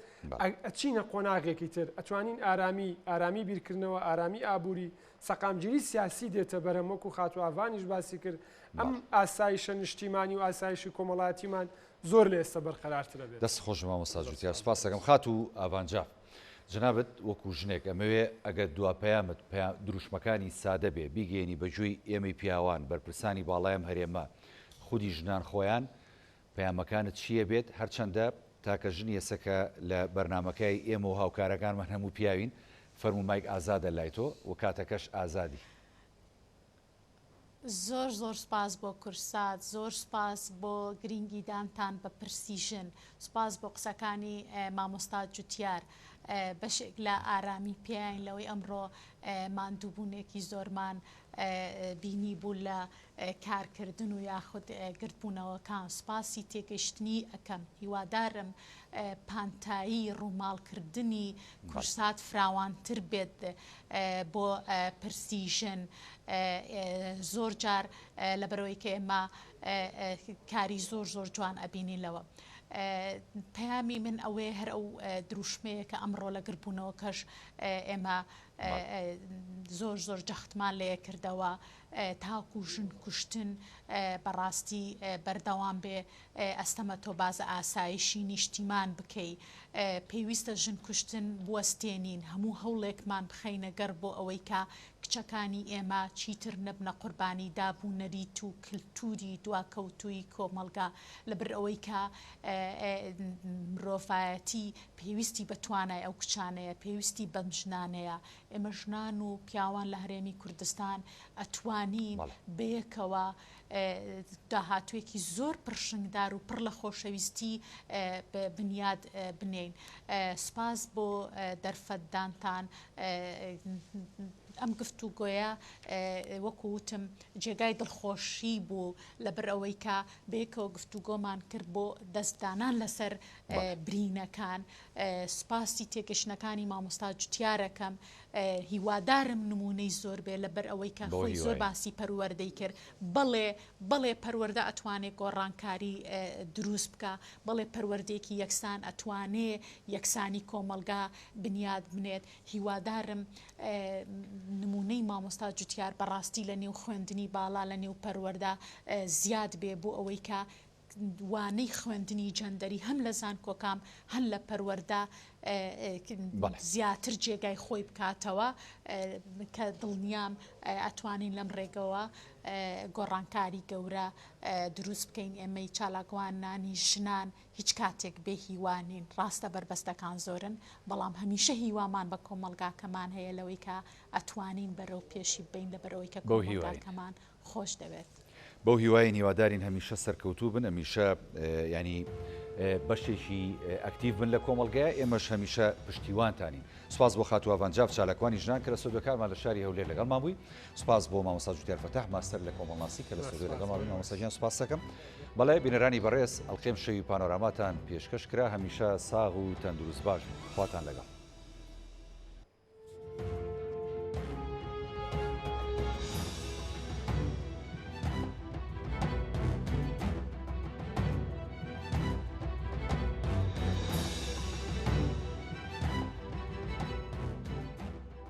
C: ئەچینە قۆناغێکی تر، ئەتوانین ئارامی، ئارامی بیرکردنەوە، ئارامی ئابووری، سەقامگیری سیاسی دێتە بەرهەم، وەکوو خاتوو ئاڤانیش باسی کرد، ئەم ئاسایشە نیشتیمانی و ئاسایشی کۆمەڵایەتیمان زۆر لە ئێستا بەرقەرارترە بێت.
A: دەست خۆش مامۆستا جوتیار سوپاست دەکەم خاتوو ئاڤان جاف جەنابت وەکو ژنێک ئەمەوێ ئەگەر دوا پەیامت پەیام دروشمەکانی سادە بێ بیگەیەنی بە گوێی ئێمەی پیاوان بەرپرسانی باڵای ئەم هەرێمە خودی ژنان خۆیان پەیامەکانت چییە بێت هەرچەندە تاکە ژنی ئێستا کە لە بەرنامەکای ئێمە و هاوکارەکانمان هەموو پیاوین فەرموو مایک ئازادە لای تۆ و کاتەکەش ئازادی.
B: زۆر زۆر سوپاس بۆ کورسات زۆر سوپاس بۆ گرینگی دانتان بە پرسی ژن سوپاس بۆ قسەکانی مامۆستا جوتیار بەشێک لە ئارامی پێین لەوەی ئەمڕۆ ماندووبوونێکی زۆرمان. بینی بوو لە کارکردن و یاخود گردبوونەوەکان سوپاسی تێگەشتنی ئەکەم هیوادارم پانتایی ڕووماڵکردنی کورسات فراوانتر بێت بۆ پرسی ژن زۆر جار لەبەرەوەی کە ئێمە کاری زۆر زۆر جوان ئەبینین لەوە. پەیامی من ئەوەیە هەر ئەو دروشمەیە کە ئەمڕۆ لە گربوونەوەکەش ئێمە زۆر زۆر جەختمان لێ کردەوە تاکو ژن کوشتن بەڕاستی بەردەوام بێ ئەستەمە تۆ بازە ئاسایشی نیشتیمان بکەی پێویستە ژن کوشتن بوەستێنین هەموو هەوڵێکمان بخەینە گەڕ بۆ ئەوەی کە کچەکانی ئێمە چیتر نەبنە قوربانی داب و نەریت و کلتوری دواکەوتووی کۆمەڵگا لەبەر ئەوەی کە مرۆڤایەتی پێویستی بە توانای ئەو کچانەیە، پێویستی بەم ژنانەیە. ئێمە ژنان و پیاوان لە هەرێمی کوردستان ئەتوانین بەیەکەوە داهاتوویەکی زۆر پڕشنگدار و پڕ لە خۆشەویستی بنیاد بنێین. سوپاس بۆ دەرفەتدانتان. ئەم گفتوگۆیە وەکو وتم جێگای دڵخۆشی بوو لەبەر ئەوەی کە بەیەکەوە گفتوگۆمان کرد بۆ دەستدانان لەسەر برینەکان. سوپاسی تێگەشتنەکانی مامۆستا جوتیارەکەم هیوادارم نمونەی زۆر بێ لەبەر ئەوەی کە خۆی زۆر باسی پەروەردەی کرد بەڵێ بەڵێ پەروەردە ئەتوانێ گۆڕانکاری دروست بکا بەڵێ پەروەردەیەکی یەکسان ئەتوانێ یەکسانی کۆمەڵگا بنیاد بنێت هیوادارم نمونەی مامۆستا جوتیار بەڕاستی لە نێو خوێندنی باڵا لە نێو پەروەردە زیاد بێ بۆ ئەوەی کە وانەی خوێندنی جەندەری هەم لە زانکۆکام هەم لە پەروەردە زیاتر جێگای خۆی بکاتەوە کە دڵنیام ئەتوانین لەم ڕێگەوە گۆڕانکاری گەورە دروست بکەین ئێمەی چالاکوانانی ژنان هیچ کاتێک بێ هیوا نین ڕاستە بەربەستەکان زۆرن بەڵام هەمیشە هیوامان بە کۆمەڵگاکەمان هەیە لەوەی کە ئەتوانین بەرەو پێشی ببەین لەبەرئەوەی کە کۆمەڵگاکەمان خۆش دەوێت.
A: بەو هیوایەین هیوادارین هەمیشە سەرکەوتوو بن هەمیشە یانی بەشێکی ئەکتیڤ بن لە کۆمەڵگەیە ئێمەش هەمیشە پشتیوانتانین سوپاس بۆ خاتوو ئاڤان جاف چالاکوانی ژنان کە لە ستۆدیۆکارمان لە شاری هەولێر لەگەڵمان بووی سوپاس بۆ مامۆستا جوتیار فەتاح ماستەر لە کۆمەڵناسی کە لە ستۆدیۆ لەگەڵمان بووی مامۆستا گیان سوپاس دەکەم بەڵێ بینەرانی بەڕێز ئەڵقەی ئەمشەوی پانۆراماتان پێشکەش کرا هەمیشە ساغ و تەندروست باش بن خواتان لەگەڵ.